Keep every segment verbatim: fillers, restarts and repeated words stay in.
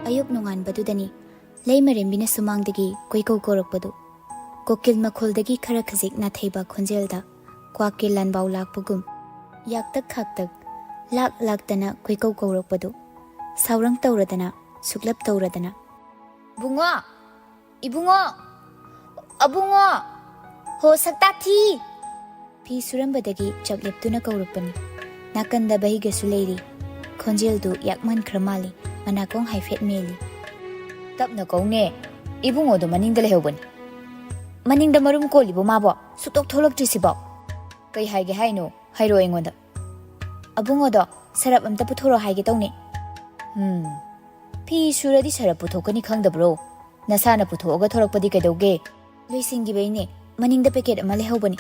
ꯑꯌꯨꯛ ꯅꯣꯡꯉꯥꯟꯕꯗꯨꯗꯅꯤ ꯂꯩꯃꯔꯦꯝꯕꯤꯅ ꯁꯨꯃꯥꯡꯗꯒꯤ ꯀꯣꯏꯀꯧ ꯀꯧꯔꯛꯄꯗꯨ꯫ ꯀꯣꯀꯤꯜ ꯃꯈꯣꯜꯗꯒꯤ ꯈꯔ ꯈꯖꯤꯛ ꯅꯥꯊꯩꯕ ꯈꯣꯟꯖꯦꯜꯗ ꯀ꯭ꯋꯥꯛꯀꯤ ꯂꯥꯟꯕꯥꯎ ꯂꯥꯛꯄꯒꯨꯝ ꯌꯥꯛꯇꯛ ꯈꯥꯛꯇꯛ, ꯂꯥꯛ ꯂꯥꯛꯇꯅ ꯀꯣꯏꯀꯧ ꯀꯧꯔꯛꯄꯗꯨ꯫ ꯁꯥꯎꯔꯪ ꯇꯧꯔꯗꯅ, ꯁꯨꯛꯂꯞ ꯇꯧꯔꯗꯅ, "ꯕꯨꯡꯉꯣ! ꯏꯕꯨꯡꯉꯣ! ꯑꯕꯨꯡꯉꯣ! ꯍꯣ ꯁꯛꯇꯥ ꯊꯤ!" ꯐꯤ ꯁꯨꯔꯝꯕꯗꯒꯤ ꯆꯞ ꯂꯦꯞꯇꯨꯅ ꯀꯧꯔꯛꯄꯅꯤ꯫ ꯅꯥꯀꯟꯗ ꯕꯍꯤꯒꯁꯨ ꯂꯩꯔꯤ꯫ ꯈꯣꯟꯖꯦꯜꯗꯨ ꯌꯥꯛꯃꯟꯈ꯭ꯔ ꯃꯥꯜꯂꯤ꯫ ꯃꯅꯥꯀꯣꯡ ꯍꯥꯏꯐꯦꯠ ꯃꯦꯜꯂꯤ꯫ "ꯇꯞꯅ ꯀꯧꯅꯦ꯫ ꯏꯕꯨꯡꯉꯣꯗꯣ ꯃꯅꯤꯡꯗ ꯂꯩꯍꯧꯕꯅꯤ꯫ ꯃꯅꯤꯡꯗ ꯃꯔꯨꯝ ꯀꯣꯜꯂꯤꯕꯣ ꯃꯥꯕꯣ? ꯁꯨꯛꯊꯣꯛ ꯊꯣꯛꯂꯛꯇ꯭ꯔꯤꯁꯤꯕꯣ?" "ꯀꯩ ꯍꯥꯏꯒꯦ ꯍꯥꯏꯅꯣ? ꯍꯥꯏꯔꯛꯑꯣ ꯑꯩꯉꯣꯟꯗ꯫" "ꯑꯕꯨꯡꯉꯣꯗꯣ ꯁꯔꯞ ꯑꯝꯇ ꯄꯨꯊꯣꯔꯛꯑꯣ ꯍꯥꯏꯒꯦ ꯇꯧꯅꯦ꯫" "ꯎꯝ, ꯐꯤ ꯁꯨꯔꯗꯤ ꯁꯔꯞ ꯄꯨꯊꯣꯛꯀꯅꯤ ꯈꯪꯗꯕ꯭ꯔꯣ? ꯅꯁꯥꯅ ꯄꯨꯊꯣꯛꯑꯒ ꯊꯣꯔꯛꯄꯗꯤ ꯀꯩꯗꯧꯒꯦ?" "ꯂꯣꯏꯁꯤꯟꯈꯤꯕꯩꯅꯦ, ꯃꯅꯤꯡꯗ ꯄꯦꯀꯦꯠ ꯑꯃ ꯂꯩꯍꯧꯕꯅꯤ꯫"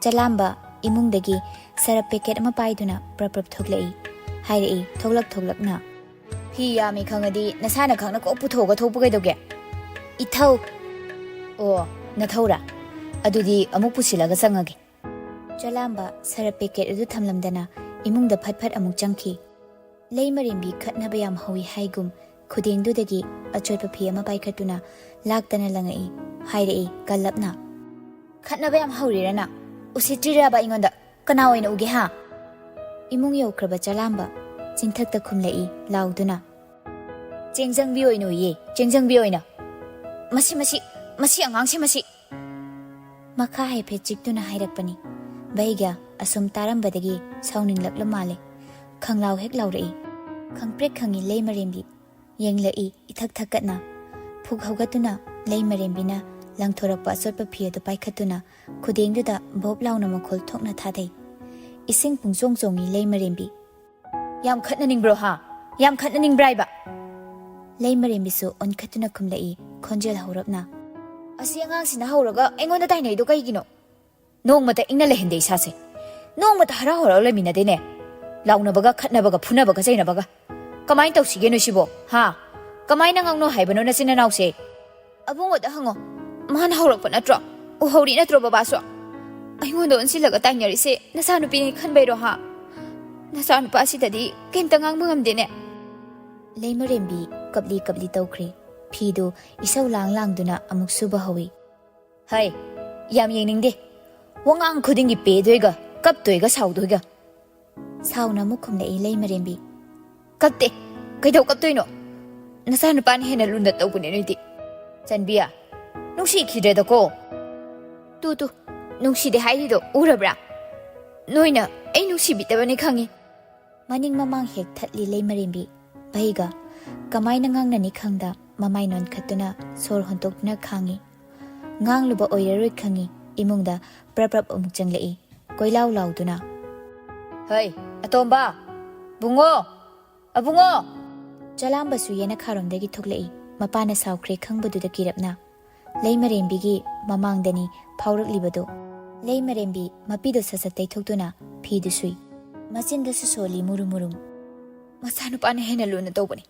ꯆꯂꯥꯝꯕ ꯏꯃꯨꯡꯗꯒꯤ ꯁꯔꯞ ꯄꯦꯀꯦꯠ ꯑꯃ ꯄꯥꯏꯗꯨꯅ ꯄ꯭ꯔꯞ ꯄ꯭ꯔꯞ ꯊꯣꯛꯂꯛꯏ꯫ ꯍꯥꯏꯔꯛꯏ ꯊꯣꯛꯂꯛ ꯊꯣꯛꯂꯛꯅ, "ꯐꯤ ꯌꯥꯝꯃꯤ ꯈꯪꯉꯗꯤ ꯅꯁꯥꯅ ꯈꯪꯅ ꯀꯣꯛ ꯄꯨꯊꯣꯛꯑꯒ ꯊꯣꯛꯄ ꯀꯩꯗꯧꯒꯦ?" "ꯏꯊꯧ꯫" "ꯑꯣ, ꯅꯊꯧꯔꯥ? ꯑꯗꯨꯗꯤ ꯑꯃꯨꯛ ꯄꯨꯁꯤꯜꯂꯒ ꯆꯪꯉꯒꯦ꯫" ꯆꯂꯥꯝꯕ ꯁꯔꯞ ꯄꯦꯀꯦꯠ ꯑꯗꯨ ꯊꯝꯂꯝꯗꯅ ꯏꯃꯨꯡꯗ ꯐꯠ ꯐꯠ ꯑꯃꯨꯛ ꯆꯪꯈꯤ꯫ ꯂꯩꯃꯔꯦꯝꯕꯤ ꯈꯠꯅꯕ ꯌꯥꯝ ꯍꯧꯏ ꯍꯥꯏꯒꯨꯝ ꯈꯨꯗꯦꯡꯗꯨꯗꯒꯤ ꯑꯆꯣꯠꯄ ꯐꯤ ꯑꯃ ꯄꯥꯏꯈꯠꯇꯨꯅ ꯂꯥꯛꯇꯅ ꯂꯪꯉꯛꯏ꯫ ꯍꯥꯏꯔꯛꯏ ꯀꯜꯂꯞꯅ, "ꯈꯠꯅꯕ ꯌꯥꯝ ꯍꯧꯔꯤꯔꯅ? ꯎꯁꯤꯠꯇ꯭ꯔꯤꯔꯕ ꯑꯩꯉꯣꯟꯗ? ꯀꯅꯥ ꯑꯣꯏꯅ ꯎꯒꯦ ꯍꯥ?" ꯏꯃꯨꯡ ꯌꯧꯈ꯭ꯔꯕ ꯆꯂꯥꯝꯕ ꯆꯤꯟꯊꯛꯇ ꯈꯨꯝꯂꯛꯏ ꯂꯥꯎꯗꯨꯅ, "ꯆꯦꯡꯖꯪꯕꯤ ꯑꯣꯏꯅ ꯎꯏꯌꯦ, ꯆꯦꯡꯖꯪꯕꯤ ꯑꯣꯏꯅ꯫ ꯃꯁꯤ, ꯃꯁꯤ, ꯃꯁꯤ ꯑꯉꯥꯡꯁꯦ ꯃꯁꯤ!" ꯃꯈꯥ ꯍꯥꯏꯐꯦꯠ ꯆꯤꯛꯇꯨꯅ ꯍꯥꯏꯔꯛꯄꯅꯤ꯫ ꯕꯩꯒ ꯑꯁꯨꯝ ꯇꯥꯔꯝꯕꯗꯒꯤ ꯁꯥꯎꯅꯤꯡꯂꯛꯂ ꯃꯥꯜꯂꯦ꯫ ꯈꯪꯂꯥꯎ ꯍꯦꯛ ꯂꯥꯎꯔꯛꯏ꯫ ꯈꯪꯄ꯭ꯔꯦꯛ ꯈꯪꯉꯤ ꯂꯩꯃꯔꯦꯝꯕꯤ꯫ ꯌꯦꯡꯂꯛꯏ ꯏꯊꯛ ꯊꯛꯀꯠꯅ꯫ ꯐꯨꯛ ꯍꯧꯒꯠꯇꯨꯅ ꯂꯩꯃꯔꯦꯝꯕꯤꯅ ꯂꯪꯊꯣꯔꯛꯄ ꯑꯆꯣꯠꯄ ꯐꯤ ꯑꯗꯨ ꯄꯥꯏꯈꯠꯇꯨꯅ ꯈꯨꯗꯦꯡꯗꯨꯗ ꯚꯣꯞ ꯂꯥꯎꯅ ꯃꯈꯣꯜ ꯊꯣꯛꯅ ꯊꯥꯗꯩ꯫ ꯏꯁꯤꯡ ꯄꯨꯡꯆꯣꯡ ꯆꯣꯡꯉꯤ ꯂꯩꯃꯔꯦꯝꯕꯤ꯫ "ꯌꯥꯝ ꯈꯠꯅꯅꯤꯡꯕ꯭ꯔꯣ ꯍꯥ? ꯌꯥꯝ ꯈꯠꯅꯅꯤꯡꯕ꯭ꯔꯥ ꯍꯥꯏꯕ?" ꯂꯩꯃꯔꯦꯝꯕꯤꯁꯨ ꯑꯣꯟꯈꯠꯇꯨꯅ ꯈꯨꯝꯂꯛꯏ ꯈꯣꯟꯖꯦꯜ ꯍꯧꯔꯞꯅ, "ꯑꯁꯤ ꯑꯉꯥꯡꯁꯤꯅ ꯍꯧꯔꯒ ꯑꯩꯉꯣꯟꯗ ꯇꯥꯏꯅꯩꯗꯣ ꯀꯩꯒꯤꯅꯣ? ꯅꯣꯡꯃꯇ ꯏꯪꯅ ꯂꯩꯍꯟꯗꯦ ꯏꯁꯥꯁꯦ꯫ ꯅꯣꯡꯃꯇ ꯍꯔꯥꯎ ꯍꯔꯥꯎ ꯂꯩꯃꯤꯟꯅꯗꯦꯅꯦ꯫ ꯂꯥꯎꯅꯕꯒ, ꯈꯠꯅꯕꯒ, ꯐꯨꯅꯕꯒ, ꯆꯩꯅꯕꯒ꯫ ꯀꯃꯥꯏꯅ ꯇꯧꯁꯤꯒꯦꯅꯣ ꯁꯤꯕꯣ? ꯍꯥ? ꯀꯃꯥꯏꯅ ꯉꯥꯡꯅꯧ ꯍꯥꯏꯕꯅꯣ ꯅꯆꯤꯟ ꯅꯅꯥꯎꯁꯦ?" "ꯑꯕꯨꯡꯉꯣꯗ ꯍꯪꯉꯣ꯫ ꯃꯥꯅ ꯍꯧꯔꯛꯄ ꯅꯠꯇ꯭ꯔꯣ? ꯎꯍꯧꯔꯤ ꯅꯠꯇ꯭ꯔꯣ ꯕꯕꯥꯁꯨ? ꯑꯩꯉꯣꯟꯗ ꯑꯣꯟꯁꯤꯜꯂꯒ ꯇꯥꯏꯅꯔꯤꯁꯦ ꯅꯆꯥꯅꯨꯄꯤꯅꯤ ꯈꯟꯕꯩꯔꯣ ꯍꯥ? ꯅꯆꯥꯅꯨꯄꯥꯁꯤꯗꯗꯤ ꯀꯩꯝꯇ ꯉꯥꯡꯕ ꯉꯝꯗꯦꯅꯦ꯫" ꯂꯩꯃꯔꯦꯝꯕꯤ ꯀꯞꯂꯤ ꯀꯞꯂꯤ ꯇꯧꯈ꯭ꯔꯦ꯫ ꯐꯤꯗꯨ ꯏꯁꯧ ꯂꯥꯡ ꯂꯥꯡꯗꯨꯅ ꯑꯃꯨꯛ ꯁꯨꯕ ꯍꯧꯏ꯫ "ꯍꯩ, ꯌꯥꯝ ꯌꯦꯡꯅꯤꯡꯗꯦ꯫ ꯋꯥꯉꯥꯡ ꯈꯨꯗꯤꯡꯒꯤ ꯄꯦꯗꯣꯏꯒ, ꯀꯞꯇꯣꯏꯒ, ꯁꯥꯎꯗꯣꯏꯒ꯫ ꯁꯥꯎꯅ ꯑꯃꯨꯛ ꯈꯨꯝꯂꯛꯏ ꯂꯩꯃꯔꯦꯝꯕꯤ꯫ "ꯀꯞꯇꯦ꯫ ꯀꯩꯗꯧ ꯀꯞꯇꯣꯏꯅꯣ? ꯅꯆꯥꯅꯨꯄꯥꯅ ꯍꯦꯟꯅ ꯂꯨꯅ ꯇꯧꯕꯅꯦ ꯅꯣꯏꯗꯤ꯫ ꯆꯟꯕꯤ, ꯅꯨꯡꯁꯤꯈꯤꯗ꯭ꯔꯦꯗꯀꯣ꯫ ꯇꯨ, ꯇꯨ, ꯅꯨꯡꯁꯤꯗꯦ ꯍꯥꯏꯔꯤꯗꯣ ꯎꯔꯕ꯭ꯔꯥ? ꯅꯣꯏꯅ ꯑꯩ ꯅꯨꯡꯁꯤꯕꯤꯗꯕꯅꯤ ꯈꯪꯉꯤ꯫" ꯃꯅꯤꯡ ꯃꯃꯥꯡ ꯍꯦꯛ ꯊꯠꯂꯤ ꯂꯩꯃꯔꯦꯝꯕꯤ꯫ ꯚꯩꯒ ꯀꯃꯥꯏꯅ ꯉꯥꯡꯅꯅꯤ ꯈꯪꯗ ꯃꯃꯥꯏ ꯅꯣꯟꯈꯠꯇꯨꯅ ꯁꯣꯔ ꯍꯣꯟꯇꯣꯛꯇꯨꯅ ꯈꯥꯡꯉꯤ꯫ ꯉꯥꯡꯂꯨꯕ ꯑꯣꯏꯔꯔꯣꯏ ꯈꯪꯉꯤ꯫ ꯏꯃꯨꯡꯗ ꯄ꯭ꯔꯞ ꯄ꯭ꯔꯞ ꯑꯃꯨꯛ ꯆꯪꯂꯛꯏ꯫ ꯀꯣꯏꯂꯥꯎ ꯂꯥꯎꯗꯨꯅ, "ꯍꯩ, ꯑꯇꯣꯝꯕ! ꯕꯨꯡꯉꯣ! ꯑꯕꯨꯡꯉꯣ!" ꯆꯂꯥꯝꯕꯁꯨ ꯌꯦꯅꯈꯥꯔꯣꯝꯗꯒꯤ ꯊꯣꯛꯂꯛꯏ꯫ ꯃꯄꯥꯅ ꯁꯥꯎꯈ꯭ꯔꯦ ꯈꯪꯕꯗꯨꯗ ꯀꯤꯔꯞꯅ꯫ ꯂꯩꯃꯔꯦꯝꯕꯤꯒꯤ ꯃꯃꯥꯡꯗꯅꯤ ꯐꯥꯎꯔꯛꯂꯤꯕꯗꯨ꯫ ꯂꯩꯃꯔꯦꯝꯕꯤ ꯃꯄꯤꯗꯨ ꯁꯠ ꯁꯠ ꯇꯩꯊꯣꯛꯇꯨꯅ ꯐꯤꯗꯨ ꯁꯨꯏ꯫ ꯃꯆꯤꯟꯗꯁꯨ ꯁꯣꯜꯂꯤ ꯃꯨꯔꯨꯝ ꯃꯨꯔꯨꯝ꯫ "ꯃꯆꯥꯅꯨꯄꯥꯅ ꯍꯦꯟꯅ ꯂꯨꯅ ꯇꯧꯕꯅꯤ꯫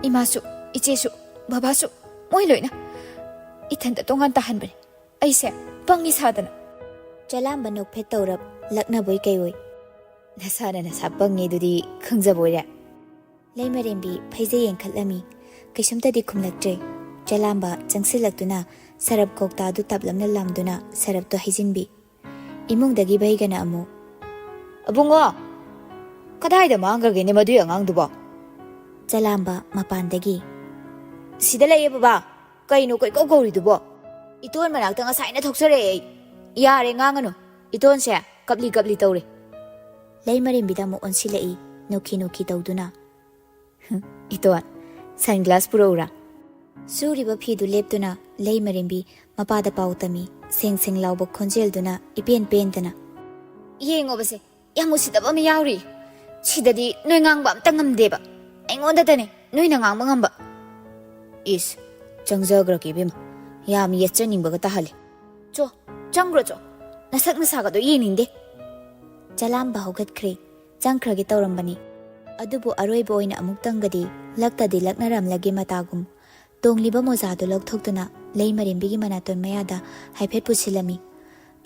ꯏꯃꯥꯁꯨ, ꯏꯆꯦꯁꯨ, ꯕꯕꯥꯁꯨ, ꯃꯣꯏ ꯂꯣꯏꯅ꯫ ꯏꯊꯟꯇ ꯇꯣꯉꯥꯟ ꯇꯥꯍꯟꯕꯅꯤ꯫ ꯑꯩꯁꯦ ꯄꯪꯉꯤ ꯁꯥꯗꯅ꯫" ꯆꯂꯥꯝꯕ ꯅꯣꯛꯐꯦꯠ ꯇꯧꯔꯞ ꯂꯛꯅꯕꯣꯏ ꯀꯩꯑꯣꯏ꯫ "ꯅꯁꯥꯅ ꯅꯁꯥ ꯄꯪꯉꯤ ꯑꯗꯨꯗꯤ ꯈꯪꯖꯕ ꯑꯣꯏꯔꯦ꯫" ꯂꯩꯃꯔꯦꯝꯕꯤ ꯐꯩꯖꯩ ꯌꯦꯡꯈꯠꯂꯝꯃꯤ꯫ ꯀꯩꯁꯨꯝꯇꯗꯤ ꯈꯨꯝꯂꯛꯇ꯭ꯔꯦ꯫ ꯆꯂꯥꯝꯕ ꯆꯪꯁꯤꯜꯂꯛꯇꯨꯅ ꯁꯔꯞ ꯀꯧꯇꯥꯗꯨ ꯇꯞꯂꯞꯅ ꯂꯥꯝꯗꯨꯅ ꯁꯔꯞꯇꯨ ꯍꯩꯖꯤꯟꯕꯤ꯫ ꯏꯃꯨꯡꯗꯒꯤ ꯚꯩꯒꯅ ꯑꯃꯨꯛ, "ꯑꯕꯨꯡꯉꯣ, ꯀꯗꯥꯏꯗ ꯃꯥꯡꯈ꯭ꯔꯒꯦꯅꯦ ꯃꯗꯨꯏ ꯑꯉꯥꯡꯗꯨꯕꯣ?" ꯆꯂꯥꯝꯕ ꯃꯄꯥꯟꯗꯒꯤ, "ꯁꯤꯗ ꯂꯩꯌꯦ ꯕꯕꯥ꯫ ꯀꯩꯅꯣ ꯀꯣꯏꯀꯧ ꯀꯧꯔꯤꯗꯨꯕꯣ? ꯏꯇꯣꯟ ꯃꯅꯥꯛꯇ ꯉꯁꯥꯏꯅ ꯊꯣꯛꯆꯔꯛꯑꯦ ꯑꯩ꯫ ꯌꯥꯔꯦ, ꯉꯥꯡꯉꯅꯨ꯫ ꯏꯇꯣꯟꯁꯦ ꯀꯞꯂꯤ ꯀꯞꯂꯤ ꯇꯧꯔꯦ꯫" ꯂꯩꯃꯔꯦꯝꯕꯤꯗ ꯑꯃꯨꯛ ꯑꯣꯟꯁꯤꯜꯂꯛꯏ, ꯅꯣꯛꯈꯤ ꯅꯣꯛꯈꯤ ꯇꯧꯗꯨꯅ꯫ "ꯏꯇꯣꯟ, ꯁꯟ ꯒ꯭ꯂꯥꯁ ꯄꯨꯔꯛꯎꯔꯥ?" ꯁꯨꯔꯤꯕ ꯐꯤꯗꯨ ꯂꯦꯞꯇꯨꯅ ꯂꯩꯃꯔꯦꯝꯕꯤ ꯃꯄꯥꯗ ꯄꯥꯎ ꯇꯝꯃꯤ, ꯁꯦꯡ ꯁꯦꯡ ꯂꯥꯎꯕ ꯈꯣꯟꯖꯦꯜꯗꯨꯅ ꯏꯄꯦꯟ ꯄꯦꯟꯗꯅ꯫ "ꯌꯦꯡꯉꯣꯕꯁꯦ, ꯌꯥꯝ ꯎꯁꯤꯠꯇꯕ ꯑꯃ ꯌꯥꯎꯔꯤ꯫ ꯁꯤꯗꯗꯤ ꯅꯣꯏ ꯉꯥꯡꯕ ꯑꯝꯇ ꯉꯝꯗꯦꯕ꯫ ꯑꯩꯉꯣꯟꯗꯇꯅꯦ ꯅꯣꯏꯅ ꯉꯥꯡꯕ ꯉꯝꯕ꯫" "ꯏꯁ, ꯆꯪꯖꯈ꯭ꯔꯒꯦ ꯏꯕꯦꯝꯃ, ꯌꯥꯝ ꯌꯦꯠꯆꯅꯤꯡꯕꯒ ꯇꯥꯍꯜꯂꯦ꯫ ꯆꯣ, ꯆꯪꯈ꯭ꯔꯣ ꯆꯣ, ꯅꯁꯛ ꯅꯁꯥꯒꯗꯣ ꯌꯦꯡꯅꯤꯡꯗꯦ꯫" ꯆꯂꯥꯝꯕ ꯍꯧꯒꯠꯈ꯭ꯔꯦ꯫ ꯆꯪꯈ꯭ꯔꯒꯦ ꯇꯧꯔꯝꯕꯅꯤ꯫ ꯑꯗꯨꯕꯨ ꯑꯔꯣꯏꯕ ꯑꯣꯏꯅ ꯑꯃꯨꯛꯇꯪꯒꯗꯤ ꯂꯛꯇꯗꯤ ꯂꯛꯅꯔꯝꯂꯒꯦ ꯃꯇꯥꯒꯨꯝ ꯇꯣꯡꯂꯤꯕ ꯃꯣꯖꯥꯗꯨ ꯂꯧꯊꯣꯛꯇꯨꯅ ꯂꯩꯃꯔꯦꯝꯕꯤꯒꯤ ꯃꯅꯥꯇꯣꯟ ꯃꯌꯥꯗ ꯍꯥꯏꯐꯦꯠ ꯄꯨꯁꯤꯜꯂꯝꯃꯤ꯫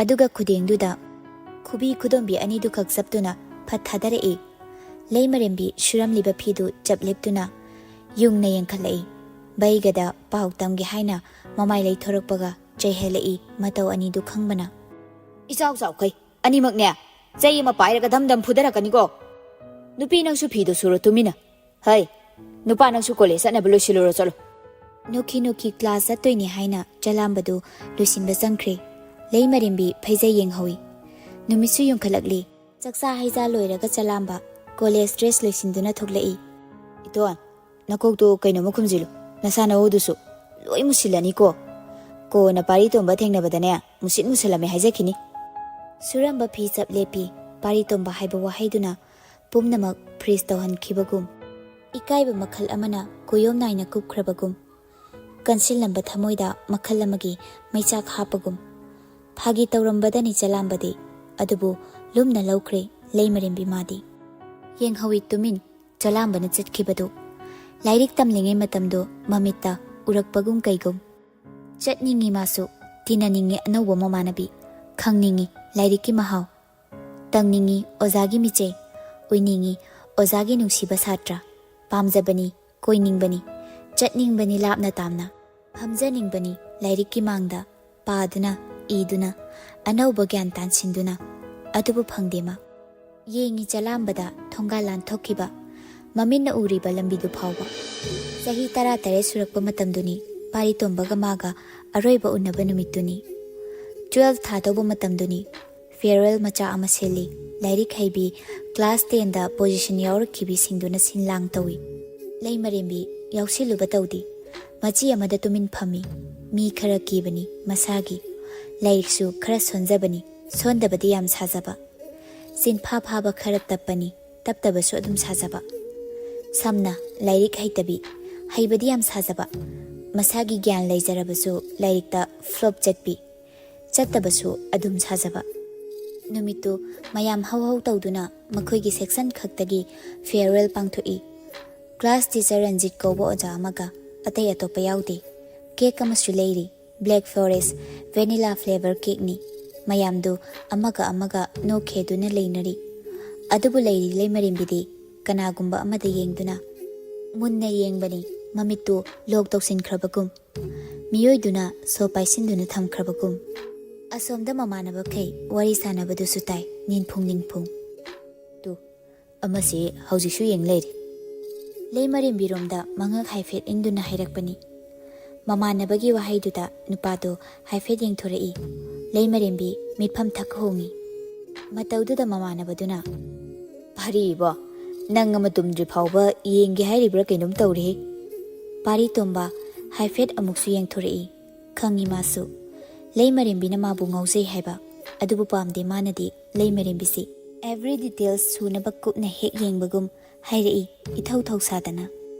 ꯑꯗꯨꯒ ꯈꯨꯗꯦꯡꯗꯨꯗ ꯈꯨꯕꯤ ꯈꯨꯗꯣꯝꯕꯤ ꯑꯅꯤꯗꯨꯈꯛ ꯆꯞꯇꯨꯅ ꯐꯠ ꯊꯥꯗꯔꯛꯏ꯫ ꯂꯩꯃꯔꯦꯝꯕꯤ ꯁꯨꯔꯝꯂꯤꯕ ꯐꯤꯗꯨ ꯆꯞ ꯂꯦꯞꯇꯨꯅ ꯌꯨꯡꯅ ꯌꯦꯡꯈꯠꯂꯛꯏ꯫ ꯕꯩꯒꯗ ꯄꯥꯎ ꯇꯝꯒꯦ ꯍꯥꯏꯅ ꯃꯃꯥꯏ ꯂꯩꯊꯣꯔꯛꯄꯒ ꯆꯩꯍꯜꯂꯛꯏ ꯃꯇꯧ ꯑꯅꯤꯗꯨ ꯈꯪꯕꯅ꯫ "ꯏꯆꯥꯎ ꯆꯥꯎꯈꯩ ꯑꯅꯤꯃꯛꯅꯦ, ꯆꯩ ꯑꯃ ꯄꯥꯏꯔꯒ ꯗꯝ ꯗꯝ ꯐꯨꯗꯔꯛꯀꯅꯤꯀꯣ꯫ ꯅꯨꯄꯤ ꯅꯪꯁꯨ ꯐꯤꯗꯣ ꯁꯨꯔꯣ ꯇꯨꯃꯤꯟꯅ꯫ ꯍꯩ, ꯅꯨꯄꯥ ꯅꯪꯁꯨ ꯀꯣꯂꯦꯖ ꯆꯠꯅꯕ ꯂꯣꯏꯁꯤꯜꯂꯨꯔꯣ ꯆꯠꯂꯣ꯫" ꯅꯣꯛꯈꯤ ꯅꯣꯛꯈꯤ ꯀ꯭ꯂꯥꯁ ꯆꯠꯇꯣꯏꯅꯦ ꯍꯥꯏꯅ ꯆꯂꯥꯝꯕꯗꯨ ꯂꯣꯏꯁꯤꯟꯕ ꯆꯪꯈ꯭ꯔꯦ꯫ ꯂꯩꯃꯔꯦꯝꯕꯤ ꯐꯩꯖꯩ ꯌꯦꯡꯍꯧꯏ꯫ ꯅꯨꯃꯤꯠꯁꯨ ꯌꯨꯡꯈꯠꯂꯛꯂꯤ꯫ ꯆꯥꯛꯆꯥ ꯍꯩꯖꯥ ꯂꯣꯏꯔꯒ ꯆꯂꯥꯝꯕ ꯀꯣꯂꯦꯖ ꯗ꯭ꯔꯦꯁ ꯂꯣꯏꯁꯤꯟꯗꯨꯅ ꯊꯣꯛꯂꯛꯏ꯫ "ꯏꯇꯣꯟ, ꯅꯀꯣꯛꯇꯣ ꯀꯩꯅꯣꯝꯃ ꯈꯨꯝꯖꯤꯜꯂꯨ꯫ ꯅꯁꯥ ꯅꯎꯗꯨꯁꯨ ꯂꯣꯏ ꯃꯨꯁꯤꯜꯂꯅꯤꯀꯣ꯫ ꯀꯣꯟꯅ ꯄꯥꯔꯤ ꯇꯣꯝꯕ ꯊꯦꯡꯅꯕꯗꯅꯦ ꯃꯨꯁꯤꯠ ꯃꯨꯁꯤꯜꯂꯝꯃꯦ ꯍꯥꯏꯖꯈꯤꯅꯤ꯫" ꯁꯨꯔꯝꯕ ꯐꯤ ꯆꯞ ꯂꯦꯞꯄꯤ꯫ ꯄꯥꯔꯤ ꯇꯣꯝꯕ ꯍꯥꯏꯕ ꯋꯥꯍꯩꯗꯨꯅ ꯄꯨꯝꯅꯃꯛ ꯐ꯭ꯔꯤꯖ ꯇꯧꯍꯟꯈꯤꯕꯒꯨꯝ, ꯏꯀꯥꯏꯕ ꯃꯈꯜ ꯑꯃꯅ ꯀꯨꯌꯣꯝ ꯅꯥꯏꯅ ꯀꯨꯞꯈ꯭ꯔꯕꯒꯨꯝ, ꯀꯟꯁꯤꯜꯂꯝꯕ ꯊꯃꯣꯏꯗ ꯃꯈꯜ ꯑꯃꯒꯤ ꯃꯩꯆꯥꯛ ꯍꯥꯞꯄꯒꯨꯝ꯫ ꯐꯥꯒꯤ ꯇꯧꯔꯝꯕꯗꯅꯤ ꯆꯂꯥꯝꯕꯗꯤ, ꯑꯗꯨꯕꯨ ꯂꯨꯝꯅ ꯂꯧꯈ꯭ꯔꯦ ꯂꯩꯃꯔꯦꯝꯕꯤ ꯃꯥꯗꯤ꯫ ꯌꯦꯡꯍꯧꯏ ꯇꯨꯃꯤꯟ ꯆꯂꯥꯝꯕꯅ ꯆꯠꯈꯤꯕꯗꯨ꯫ ꯂꯥꯏꯔꯤꯛ ꯇꯝꯂꯤꯉꯩ ꯃꯇꯝꯗꯨ ꯃꯃꯤꯠꯇ ꯎꯔꯛꯄꯒꯨꯝ ꯀꯩꯒꯨꯝ꯫ ꯆꯠꯅꯤꯡꯉꯤ ꯃꯥꯁꯨ, ꯇꯤꯟꯅꯅꯤꯡꯉꯤ ꯑꯅꯧꯕ ꯃꯃꯥꯟꯅꯕꯤ, ꯈꯪꯅꯤꯡꯉꯤ ꯂꯥꯏꯔꯤꯛꯀꯤ ꯃꯍꯥꯎ, ꯇꯪꯅꯤꯡꯉꯤ ꯑꯣꯖꯥꯒꯤ ꯃꯤꯆꯩ, ꯎꯏꯅꯤꯡꯉꯤ ꯑꯣꯖꯥꯒꯤ ꯅꯨꯡꯁꯤꯕ ꯁꯥꯇ꯭ꯔ, ꯄꯥꯝꯖꯕꯅꯤ, ꯀꯣꯏꯅꯤꯡꯕꯅꯤ, ꯆꯠꯅꯤꯡꯕꯅꯤ ꯂꯥꯞꯅ ꯇꯥꯝꯅ, ꯐꯝꯖꯅꯤꯡꯕꯅꯤ ꯂꯥꯏꯔꯤꯛꯀꯤ ꯃꯥꯡꯗ, ꯄꯥꯗꯨꯅ, ꯏꯗꯨꯅ, ꯑꯅꯧꯕ ꯒ꯭ꯌꯥꯟ ꯇꯥꯟꯁꯤꯟꯗꯨꯅ, ꯑꯗꯨꯕꯨ ꯐꯪꯗꯦ ꯃꯥ꯫ ꯌꯦꯡꯉꯤ ꯆꯂꯥꯝꯕꯗ ꯊꯣꯡꯒꯥꯜ ꯂꯥꯟꯊꯣꯛꯈꯤꯕ, ꯃꯃꯤꯠꯅ ꯎꯔꯤꯕ ꯂꯝꯕꯤꯗꯨ ꯐꯥꯎꯕ꯫ ꯆꯍꯤ ꯇꯔꯥ ꯇꯔꯦꯠ ꯁꯨꯔꯛꯄ ꯃꯇꯝꯗꯨꯅꯤ, ꯄꯥꯔꯤ ꯇꯣꯝꯕꯒ ꯃꯥꯒ ꯑꯔꯣꯏꯕ ꯎꯅꯕ ꯅꯨꯃꯤꯠꯇꯨꯅꯤ꯫ ꯇꯨꯋꯦꯜꯐ ꯊꯥꯗꯧꯕ ꯃꯇꯝꯗꯨꯅꯤ꯫ ꯐꯤꯌꯔꯋꯦꯜ ꯃꯆꯥ ꯑꯃ ꯁꯤꯜꯂꯤ꯫ ꯂꯥꯏꯔꯤꯛ ꯍꯩꯕꯤ, ꯀ꯭ꯂꯥꯁ ꯇꯦꯟꯗ ꯄꯣꯖꯤꯁꯟ ꯌꯥꯎꯔꯛꯈꯤꯕꯤꯁꯤꯡꯗꯨꯅ ꯁꯤꯟ ꯂꯥꯡ ꯇꯧꯏ꯫ ꯂꯩꯃꯔꯦꯝꯕꯤ ꯌꯥꯎꯁꯤꯜꯂꯨꯕ ꯇꯧꯗꯦ꯫ ꯃꯆꯤ ꯑꯃꯗ ꯇꯨꯃꯤꯟ ꯐꯝꯃꯤ꯫ ꯃꯤ ꯈꯔ ꯀꯤꯕꯅꯤ ꯃꯁꯥꯒꯤ꯫ ꯂꯥꯏꯔꯤꯛꯁꯨ ꯈꯔ ꯁꯣꯟꯖꯕꯅꯤ꯫ ꯁꯣꯟꯗꯕꯗꯤ ꯌꯥꯝ ꯁꯥꯖꯕ꯫ ꯆꯤꯟꯐꯥ ꯐꯥꯕ ꯈꯔ ꯇꯞꯄꯅꯤ꯫ ꯇꯞꯇꯕꯁꯨ ꯑꯗꯨꯝ ꯁꯥꯖꯕ꯫ ꯁꯝꯅ ꯂꯥꯏꯔꯤꯛ ꯍꯩꯇꯕꯤ꯫ ꯍꯩꯕꯗꯤ ꯌꯥꯝ ꯁꯥꯖꯕ꯫ ꯃꯁꯥꯒꯤ ꯒ꯭ꯌꯥꯟ ꯂꯩꯖꯔꯕꯁꯨ ꯂꯥꯏꯔꯤꯛꯇ ꯐ꯭ꯂꯣꯞ ꯆꯠꯄꯤ꯫ ꯆꯠꯇꯕꯁꯨ ꯑꯗꯨꯝ ꯁꯥꯖꯕ꯫ ꯅꯨꯃꯤꯠꯇꯨ ꯃꯌꯥꯝ ꯍꯧ ꯍꯧ ꯇꯧꯗꯨꯅ ꯃꯈꯣꯏꯒꯤ ꯁꯦꯛꯁꯟ ꯈꯛꯇꯒꯤ ꯐꯤꯌꯔꯋꯦꯜ ꯄꯥꯡꯊꯣꯛꯏ꯫ ꯀ꯭ꯂꯥꯁ ꯇꯤꯆꯔ ꯔꯟꯖꯤꯠ ꯀꯧꯕ ꯑꯣꯖꯥ ꯑꯃꯒ ꯑꯇꯩ ꯑꯇꯣꯞꯄ ꯌꯥꯎꯗꯦ꯫ ꯀꯦꯛ ꯑꯃꯁꯨ ꯂꯩꯔꯤ꯫ ꯕ꯭ꯂꯦꯛ ꯐꯣꯔꯦꯁ ꯚꯦꯅꯤꯂꯥ ꯐ꯭ꯂꯦꯚꯔ ꯀꯦꯛꯅꯤ꯫ ꯃꯌꯥꯝꯗꯨ ꯑꯃꯒ ꯑꯃꯒ ꯅꯣꯛꯈꯦꯗꯨꯅ ꯂꯩꯅꯔꯤ꯫ ꯑꯗꯨꯕꯨ ꯂꯩꯔꯤ ꯂꯩꯃꯔꯦꯝꯕꯤꯗꯤ ꯀꯅꯥꯒꯨꯝꯕ ꯑꯃꯗ ꯌꯦꯡꯗꯨꯅ꯫ ꯃꯨꯟꯅ ꯌꯦꯡꯕꯅꯤ, ꯃꯃꯤꯠꯇꯨ ꯂꯣꯛ ꯇꯧꯁꯤꯟꯈ꯭ꯔꯕꯒꯨꯝ, ꯃꯤꯑꯣꯏꯗꯨꯅ ꯁꯣ ꯄꯥꯏꯁꯤꯟꯗꯨꯅ ꯊꯝꯈ꯭ꯔꯕꯒꯨꯝ꯫ ꯑꯁꯣꯝꯗ ꯃꯃꯥꯟꯅꯕꯈꯩ ꯋꯥꯔꯤ ꯁꯥꯟꯅꯕꯗꯨꯁꯨ ꯇꯥꯏ, ꯅꯤꯟꯐꯨꯡ ꯅꯤꯟꯐꯨꯡ꯫ ꯇꯨ, ꯑꯃꯁꯤ ꯍꯧꯖꯤꯛꯁꯨ ꯌꯦꯡ ꯂꯩꯔꯤ꯫ ꯂꯩꯃꯔꯦꯝꯕꯤꯔꯣꯝꯗ ꯃꯉꯛ ꯍꯥꯏꯐꯦꯠ ꯏꯟꯗꯨꯅ ꯍꯥꯏꯔꯛꯄꯅꯤ꯫ ꯃꯃꯥꯟꯅꯕꯒꯤ ꯋꯥꯍꯩꯗꯨꯗ ꯅꯨꯄꯥꯗꯣ ꯍꯥꯏꯐꯦꯠ ꯌꯦꯡꯊꯣꯔꯛꯏ꯫ ꯂꯩꯃꯔꯦꯝꯕꯤ ꯃꯤꯠꯐꯝ ꯊꯛ ꯍꯣꯡꯉꯤ꯫ ꯃꯇꯧꯗꯨꯗ ꯃꯃꯥꯟꯅꯕꯗꯨꯅ, "ꯐꯔꯤꯕꯣ, ꯅꯪ ꯑꯃ ꯇꯨꯝꯗ꯭ꯔꯤ ꯐꯥꯎꯕ ꯌꯦꯡꯒꯦ ꯍꯥꯏꯔꯤꯕ꯭ꯔꯥ ꯀꯩꯅꯣꯝ ꯇꯧꯔꯦꯍꯦ"꯫ ꯄꯥꯔꯤ ꯇꯣꯝꯕ ꯍꯥꯏꯐꯦꯠ ꯑꯃꯨꯛꯁꯨ ꯌꯦꯡꯊꯣꯔꯛꯏ꯫ ꯈꯪꯉꯤ ꯃꯥꯁꯨ꯫ ꯂꯩꯃꯔꯦꯝꯕꯤꯅ ꯃꯥꯕꯨ ꯉꯥꯎꯖꯩ ꯍꯥꯏꯕ꯫ ꯑꯗꯨꯕꯨ ꯄꯥꯝꯗꯦ ꯃꯥꯅꯗꯤ ꯂꯩꯃꯔꯦꯝꯕꯤꯁꯤ꯫ Every details ꯁꯨꯅꯕ ꯀꯨꯞꯅ ꯍꯦꯛ ꯌꯦꯡꯕꯒꯨꯝ ꯍꯥꯏꯔꯛꯏ, ꯏꯊꯧ ꯊꯧ ꯁꯥꯗꯅ꯫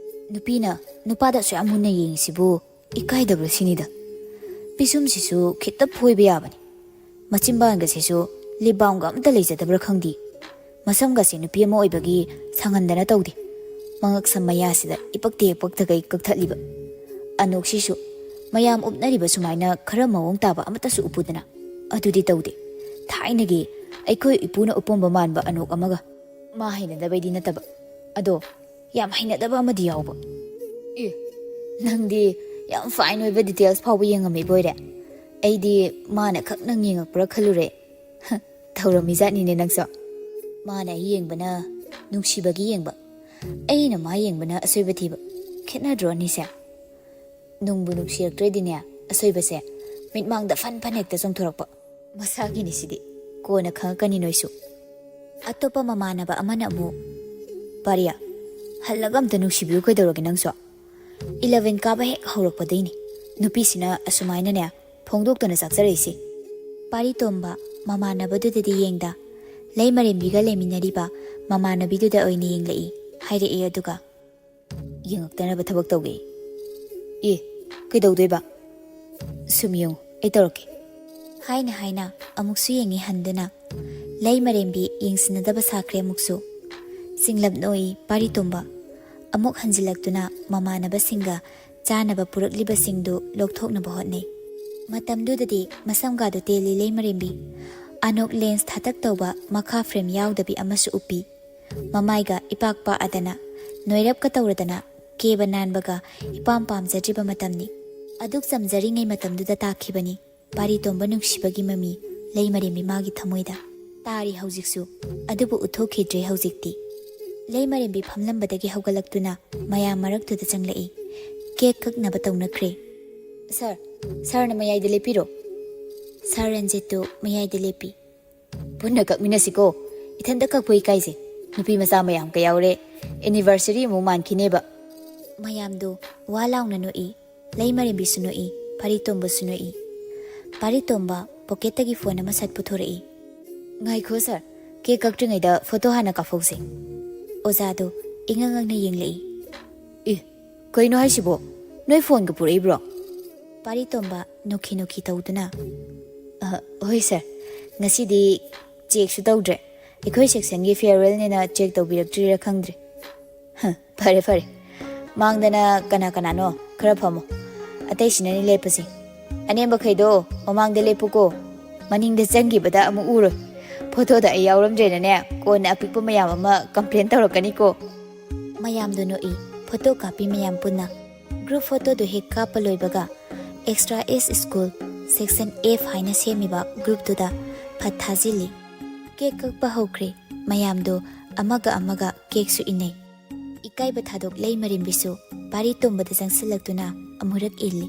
ꯅꯨꯄꯤꯅ ꯅꯨꯄꯥꯗ ꯑꯁꯨꯛ ꯌꯥꯝ ꯃꯨꯟꯅ ꯌꯦꯡꯉꯤꯁꯤꯕꯨ ꯏꯀꯥꯏꯗꯕ꯭ꯔꯥ ꯁꯤꯅꯤꯗ꯫ ꯄꯤꯁꯨꯝꯁꯤꯁꯨ ꯈꯤꯇ ꯐꯣꯏꯕ ꯌꯥꯕꯅꯤ꯫ ꯃꯆꯤꯟꯕꯥꯟꯒꯁꯤꯁꯨ ꯂꯤꯞ ꯕꯥꯝꯒ ꯑꯝꯇ ꯂꯩꯖꯗꯕ꯭ꯔꯥ ꯈꯪꯗꯦ꯫ ꯃꯁꯝꯒꯁꯦ ꯅꯨꯄꯤ ꯑꯃ ꯑꯣꯏꯕꯒꯤ ꯁꯪꯍꯟꯗꯅ ꯇꯧꯗꯦ꯫ ꯃꯉꯛ ꯁꯝ ꯃꯌꯥꯁꯤꯗ ꯏꯄꯛꯇ ꯍꯦꯛ ꯄꯛꯇꯈꯩ ꯀꯛꯊꯠꯂꯤꯕ꯫ ꯑꯅꯣꯛꯁꯤꯁꯨ ꯃꯌꯥꯝ ꯎꯞꯅꯔꯤꯕ ꯁꯨꯃꯥꯏꯅ ꯈꯔ ꯃꯑꯣꯡ ꯇꯥꯕ ꯑꯃꯠꯇꯁꯨ ꯎꯞꯄꯨꯗꯅ꯫ ꯑꯗꯨꯗꯤ ꯇꯧꯗꯦ꯫ ꯊꯥꯏꯅꯒꯤ ꯑꯩꯈꯣꯏ ꯏꯄꯨꯅ ꯎꯞꯄꯝꯕ ꯃꯥꯟꯕ ꯑꯅꯣꯛ ꯑꯃꯒ꯫ ꯃꯥ ꯍꯩꯅꯗꯕꯩꯗꯤ ꯅꯠꯇꯕ, ꯑꯗꯣ ꯌꯥꯝ ꯍꯩꯅꯗꯕ ꯑꯃꯗꯤ ꯌꯥꯎꯕ꯫ ꯑꯦ, ꯅꯪꯗꯤ ꯌꯥꯝ fine ꯑꯣꯏꯕ details ꯐꯥꯎꯕ ꯌꯦꯡꯉꯝꯃꯤꯕ ꯑꯣꯏꯔꯦ꯫ ꯑꯩꯗꯤ ꯃꯥꯅ ꯈꯛ ꯅꯪ ꯌꯦꯡꯉꯛꯄ꯭ꯔꯥ ꯈꯜꯂꯨꯔꯦ꯫ ꯍ, ꯇꯧꯔꯝꯃꯤꯖꯥꯠꯅꯤꯅꯦ ꯅꯪꯁꯨ꯫ ꯃꯥꯅ ꯑꯩ ꯌꯦꯡꯕꯅ ꯅꯨꯡꯁꯤꯕꯒꯤ ꯌꯦꯡꯕ, ꯑꯩꯅ ꯃꯥ ꯌꯦꯡꯕꯅ ꯑꯁꯣꯏꯕ ꯊꯤꯕ꯫ ꯈꯦꯠꯅꯗ꯭ꯔꯣ ꯑꯅꯤꯁꯦ? ꯅꯨꯡꯕꯨ ꯅꯨꯡꯁꯤꯔꯛꯇ꯭ꯔꯗꯤꯅꯦ, ꯑꯁꯣꯏꯕꯁꯦ ꯃꯤꯠꯃꯥꯡꯗ ꯐꯟ ꯐꯟ ꯍꯦꯛꯇ ꯆꯣꯡꯊꯣꯔꯛꯄ꯫ ꯃꯁꯥꯒꯤꯅꯤ ꯁꯤꯗꯤ, ꯀꯣꯟꯅ ꯈꯪꯉꯛꯀꯅꯤ ꯅꯣꯏꯁꯨ꯫ ꯑꯇꯣꯞꯄ ꯃꯃꯥꯟꯅꯕ ꯑꯃꯅ ꯑꯃꯨꯛ, "ꯄꯥꯔꯤꯌꯥ, ꯍꯜꯂꯒ ꯑꯝꯇ ꯅꯨꯡꯁꯤꯕꯤꯌꯨ ꯀꯩꯗꯧꯔꯒꯦ ꯅꯪꯁꯨ? Eleven ꯀꯥꯕ ꯍꯦꯛ ꯍꯧꯔꯛꯄꯗꯩꯅꯤ ꯅꯨꯄꯤꯁꯤꯅ ꯑꯁꯨꯃꯥꯏꯅꯅꯦ ꯐꯣꯡꯗꯣꯛꯇꯅ ꯆꯥꯛꯆꯔꯛꯏꯁꯤ"꯫ ꯄꯥꯔꯤ ꯇꯣꯝꯕ ꯃꯃꯥꯟꯅꯕꯗꯨꯗꯗꯤ ꯌꯦꯡꯗ, ꯂꯩꯃꯔꯦꯝꯕꯤꯒ ꯂꯩꯃꯤꯟꯅꯔꯤꯕ ꯃꯃꯥꯟꯅꯕꯤꯗꯨꯗ ꯑꯣꯏꯅ ꯌꯦꯡꯂꯛꯏ꯫ ꯍꯥꯏꯔꯛꯏ ꯑꯗꯨꯒ, "ꯌꯦꯡꯉꯛꯇꯅꯕ ꯊꯕꯛ ꯇꯧꯒꯦ"꯫ "ꯑꯦ, ꯀꯩꯗꯧꯗꯣꯏꯕ? ꯁꯨꯝ ꯌꯦꯡꯉꯨ, ꯑꯩ ꯇꯧꯔꯛꯀꯦ"꯫ ꯍꯥꯏꯅ ꯍꯥꯏꯅ ꯑꯃꯨꯛꯁꯨ ꯌꯦꯡꯉꯤ ꯍꯟꯗꯨꯅ꯫ ꯂꯩꯃꯔꯦꯝꯕꯤ ꯌꯦꯡꯁꯤꯟꯅꯗꯕ ꯁꯥꯈ꯭ꯔꯦ ꯑꯃꯨꯛꯁꯨ꯫ ꯆꯤꯡꯂꯞ ꯅꯣꯛꯏ ꯄꯥꯔꯤ ꯇꯣꯝꯕ꯫ ꯑꯃꯨꯛ ꯍꯟꯖꯤꯜꯂꯛꯇꯨꯅ ꯃꯃꯥꯟꯅꯕꯁꯤꯡꯒ ꯆꯥꯅꯕ ꯄꯨꯔꯛꯂꯤꯕꯁꯤꯡꯗꯨ ꯂꯧꯊꯣꯛꯅꯕ ꯍꯣꯠꯅꯩ꯫ ꯃꯇꯝꯗꯨꯗꯗꯤ ꯃꯁꯝꯒꯥꯗꯨ ꯇꯦꯜꯂꯤ ꯂꯩꯃꯔꯦꯝꯕꯤ꯫ ꯑꯅꯣꯛ lens ꯊꯥꯇꯛ ꯇꯧꯕ ꯃꯈꯥ frame ꯌꯥꯎꯗꯕꯤ ꯑꯃꯁꯨ ꯎꯞꯄꯤ꯫ ꯃꯃꯥꯏꯒ ꯏꯄꯥꯛ ꯄꯥꯛꯑꯗꯅ, ꯅꯣꯏꯔꯞꯀ ꯇꯧꯔꯗꯅ ꯀꯦꯕ ꯅꯥꯟꯕꯒ ꯏꯄꯥꯝ ꯄꯥꯝꯖꯗ꯭ꯔꯤꯕ ꯃꯇꯝꯅꯤ꯫ ꯑꯗꯨꯛ ꯆꯝꯖꯔꯤꯉꯩ ꯃꯇꯝꯗꯨꯗ ꯇꯥꯈꯤꯕꯅꯤ ꯄꯥꯔꯤ ꯇꯣꯝꯕ ꯅꯨꯡꯁꯤꯕꯒꯤ ꯃꯃꯤ ꯂꯩꯃꯔꯦꯝꯕꯤ ꯃꯥꯒꯤ ꯊꯃꯣꯏꯗ꯫ ꯇꯥꯔꯤ ꯍꯧꯖꯤꯛꯁꯨ, ꯑꯗꯨꯕꯨ ꯎꯠꯊꯣꯛꯈꯤꯗ꯭ꯔꯦ ꯍꯧꯖꯤꯛꯇꯤ꯫ ꯂꯩꯃꯔꯦꯝꯕꯤ ꯐꯝꯂꯝꯕꯗꯒꯤ ꯍꯧꯒꯠꯂꯛꯇꯨꯅ ꯃꯌꯥꯝ ꯃꯔꯛꯇꯨꯗ ꯆꯪꯂꯛꯏ꯫ ꯀꯦꯛ ꯀꯛꯅꯕ ꯇꯧꯅꯈ꯭ꯔꯦ꯫ "ꯁꯥꯔ, ꯁꯥꯔꯅ ꯃꯌꯥꯏꯗ ꯂꯦꯞꯄꯤꯔꯣ꯫" ꯁꯥꯔ ꯔꯟꯖꯤꯠꯇꯨ ꯃꯌꯥꯏꯗ ꯂꯦꯞꯄꯤ꯫ "ꯄꯨꯟꯅ ꯀꯛꯃꯤꯟꯅꯁꯤꯀꯣ꯫ ꯏꯊꯟꯇ ꯀꯛꯄ ꯏꯀꯥꯏꯖꯩ꯫ ꯅꯨꯄꯤ ꯃꯆꯥ ꯃꯌꯥꯝ ꯀ ꯌꯥꯎꯔꯦ꯫ ꯑꯦꯅꯤꯚꯔꯁꯔꯤ ꯑꯃꯨꯛ ꯃꯥꯟꯈꯤꯅꯦꯕ꯫" ꯃꯌꯥꯝꯗꯨ ꯋꯥ ꯂꯥꯎꯅ ꯅꯣꯛꯏ꯫ ꯂꯩꯃꯔꯦꯝꯕꯤꯁꯨ ꯅꯣꯛꯏ, ꯄꯥꯔꯤꯇꯣꯝꯕꯁꯨ ꯅꯣꯛꯏ꯫ ꯄꯥꯔꯤꯇꯣꯝꯕ ꯄꯣꯀꯦꯠꯇꯒꯤ ꯐꯣꯟ ꯑꯃ ꯁꯠ ꯄꯨꯊꯣꯔꯛꯏ꯫ "ꯉꯥꯏꯈꯣ ꯁꯥꯔ, ꯀꯦꯛ ꯀꯛꯇ꯭ꯔꯤꯉꯩꯗ ꯐꯣꯇꯣ ꯍꯥꯟꯅ ꯀꯥꯞꯍꯧꯁꯦ꯫" ꯑꯣꯖꯥꯗꯨ ꯏꯉꯛ ꯉꯛꯅ ꯌꯦꯡꯂꯛꯏ꯫ "ꯑꯦ, ꯀꯩꯅꯣ ꯍꯥꯏꯁꯤꯕꯣ? ꯅꯣꯏ ꯐꯣꯟꯒ ꯄꯨꯔꯛꯏꯕ꯭ꯔꯣ?" ꯄꯥꯔꯤꯇꯣꯝꯕ ꯅꯣꯛꯈꯤ ꯅꯣꯛꯈꯤ ꯇꯧꯗꯨꯅ, "ꯑ, ꯍꯣꯏ ꯁꯥꯔ, ꯉꯁꯤꯗꯤ ꯆꯦꯛꯁꯨ ꯇꯧꯗ꯭ꯔꯦ꯫ ꯑꯩꯈꯣꯏ ꯁꯦꯛꯁꯟꯒꯤ ꯐꯤꯌꯔꯋꯦꯜꯅꯦꯅ ꯆꯦꯛ ꯇꯧꯕꯤꯔꯛꯇ꯭ꯔꯤꯔꯥ ꯈꯪꯗ꯭ꯔꯦ꯫ ꯍ, ꯐꯔꯦ ꯐꯔꯦ, ꯃꯥꯡꯗꯅ ꯀꯅꯥ ꯀꯅꯥꯅꯣ ꯈꯔ ꯐꯝꯃꯣ꯫ ꯑꯇꯩꯁꯤꯅꯅꯦ ꯂꯦꯞꯄꯁꯦ꯫ ꯑꯅꯦꯝꯕꯈꯩꯗꯣ ꯃꯃꯥꯡꯗ ꯂꯦꯞꯄꯨꯀꯣ꯫ ꯃꯅꯤꯡꯗ ꯆꯪꯈꯤꯕꯗ ꯑꯃꯨꯛ ꯎꯔꯣꯏ꯫ ꯐꯣꯇꯣꯗ ꯑꯩ ꯌꯥꯎꯔꯝꯗ꯭ꯔꯦꯅꯅꯦ ꯀꯣꯟꯅ ꯑꯄꯤꯛꯄ ꯃꯌꯥꯝ ꯑꯃ ꯀꯝꯄ꯭ꯂꯦꯟ ꯇꯧꯔꯛꯀꯅꯤꯀꯣ꯫" ꯃꯌꯥꯝꯗꯣ ꯅꯣꯛꯏ꯫ ꯐꯣꯇꯣ ꯀꯥꯞꯄꯤ ꯃꯌꯥꯝ ꯄꯨꯟꯅ꯫ ꯒ꯭ꯔꯨꯞ ꯐꯣꯇꯣꯗꯨ ꯍꯦꯛ ꯀꯥꯞꯄ ꯂꯣꯏꯕꯒ ꯑꯦꯛꯁꯇ꯭ꯔꯥ ꯑꯦꯖ ꯁ꯭ꯀꯨꯜ ꯁꯦꯛꯁꯟ ꯑꯦꯐ ꯍꯥꯏꯅ ꯁꯦꯝꯃꯤꯕ ꯒ꯭ꯔꯨꯞꯇꯨꯗ ꯐꯠ ꯊꯥꯖꯤꯜꯂꯤ꯫ ꯀꯦꯛ ꯀꯛꯄ ꯍꯧꯈ꯭ꯔꯦ꯫ ꯃꯌꯥꯝꯗꯣ ꯑꯃꯒ ꯑꯃꯒ ꯀꯦꯛꯁꯨ ꯏꯟꯅꯩ꯫ ꯏꯀꯥꯏꯕ ꯊꯥꯗꯣꯛ ꯂꯩꯃꯔꯦꯝꯕꯤꯁꯨ ꯄꯥꯔꯤ ꯇꯣꯝꯕꯗ ꯆꯪꯁꯤꯜꯂꯛꯇꯨꯅ ꯑꯃꯨꯔꯛ ꯏꯜꯂꯤ꯫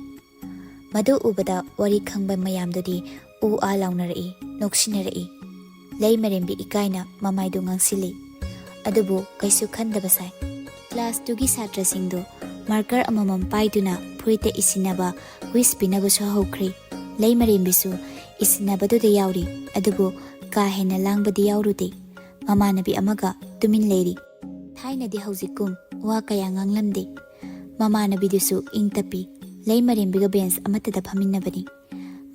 ꯃꯗꯨ ꯎꯕꯗ ꯋꯥꯔꯤ ꯈꯪꯕ ꯃꯌꯥꯝꯗꯨꯗꯤ ꯎ ꯑꯥ ꯂꯥꯎꯅꯔꯛꯏ, ꯅꯣꯛꯁꯤꯟꯅꯔꯛꯏ꯫ ꯂꯩꯃꯔꯦꯝꯕꯤ ꯏꯀꯥꯏꯅ ꯃꯃꯥꯏꯗꯨ ꯉꯥꯡꯁꯤꯜꯂꯤ꯫ ꯑꯗꯨꯕꯨ ꯀꯩꯁꯨ ꯈꯟꯗꯕ ꯁꯥꯏ꯫ ꯀ꯭ꯂꯥꯁ ꯇꯨꯒꯤ ꯁꯥꯇ꯭ꯔꯁꯤꯡꯗꯨ ꯃꯥꯔꯀꯔ ꯑꯃꯃꯝ ꯄꯥꯏꯗꯨꯅ ꯐꯨꯔꯤꯠꯇ ꯏꯁꯤꯟꯅꯕ ꯋꯤꯁ ꯄꯤꯅꯕꯁꯨ ꯍꯧꯈ꯭ꯔꯦ꯫ ꯂꯩꯃꯔꯦꯝꯕꯤꯁꯨ ꯏꯁꯤꯟꯅꯕꯗꯨꯗ ꯌꯥꯎꯔꯤ, ꯑꯗꯨꯕꯨ ꯀꯥ ꯍꯦꯟꯅ ꯂꯥꯡꯕꯗꯤ ꯌꯥꯎꯔꯨꯗꯦ꯫ ꯃꯃꯥꯟꯅꯕꯤ ꯑꯃꯒ ꯇꯨꯃꯤꯟ ꯂꯩꯔꯤ꯫ ꯊꯥꯏꯅꯗꯤ ꯍꯧꯖꯤꯛꯀꯨꯝ ꯋꯥ ꯀꯌꯥ ꯉꯥꯡꯂꯝꯗꯦ꯫ ꯃꯃꯥꯟꯅꯕꯤꯗꯨꯁꯨ ꯏꯪ ꯇꯞꯄꯤ꯫ ꯂꯩꯃꯔꯦꯝꯕꯤꯒ ꯕꯦꯟꯁ ꯑꯃꯠꯇꯗ ꯐꯝꯃꯤꯟꯅꯕꯅꯤ꯫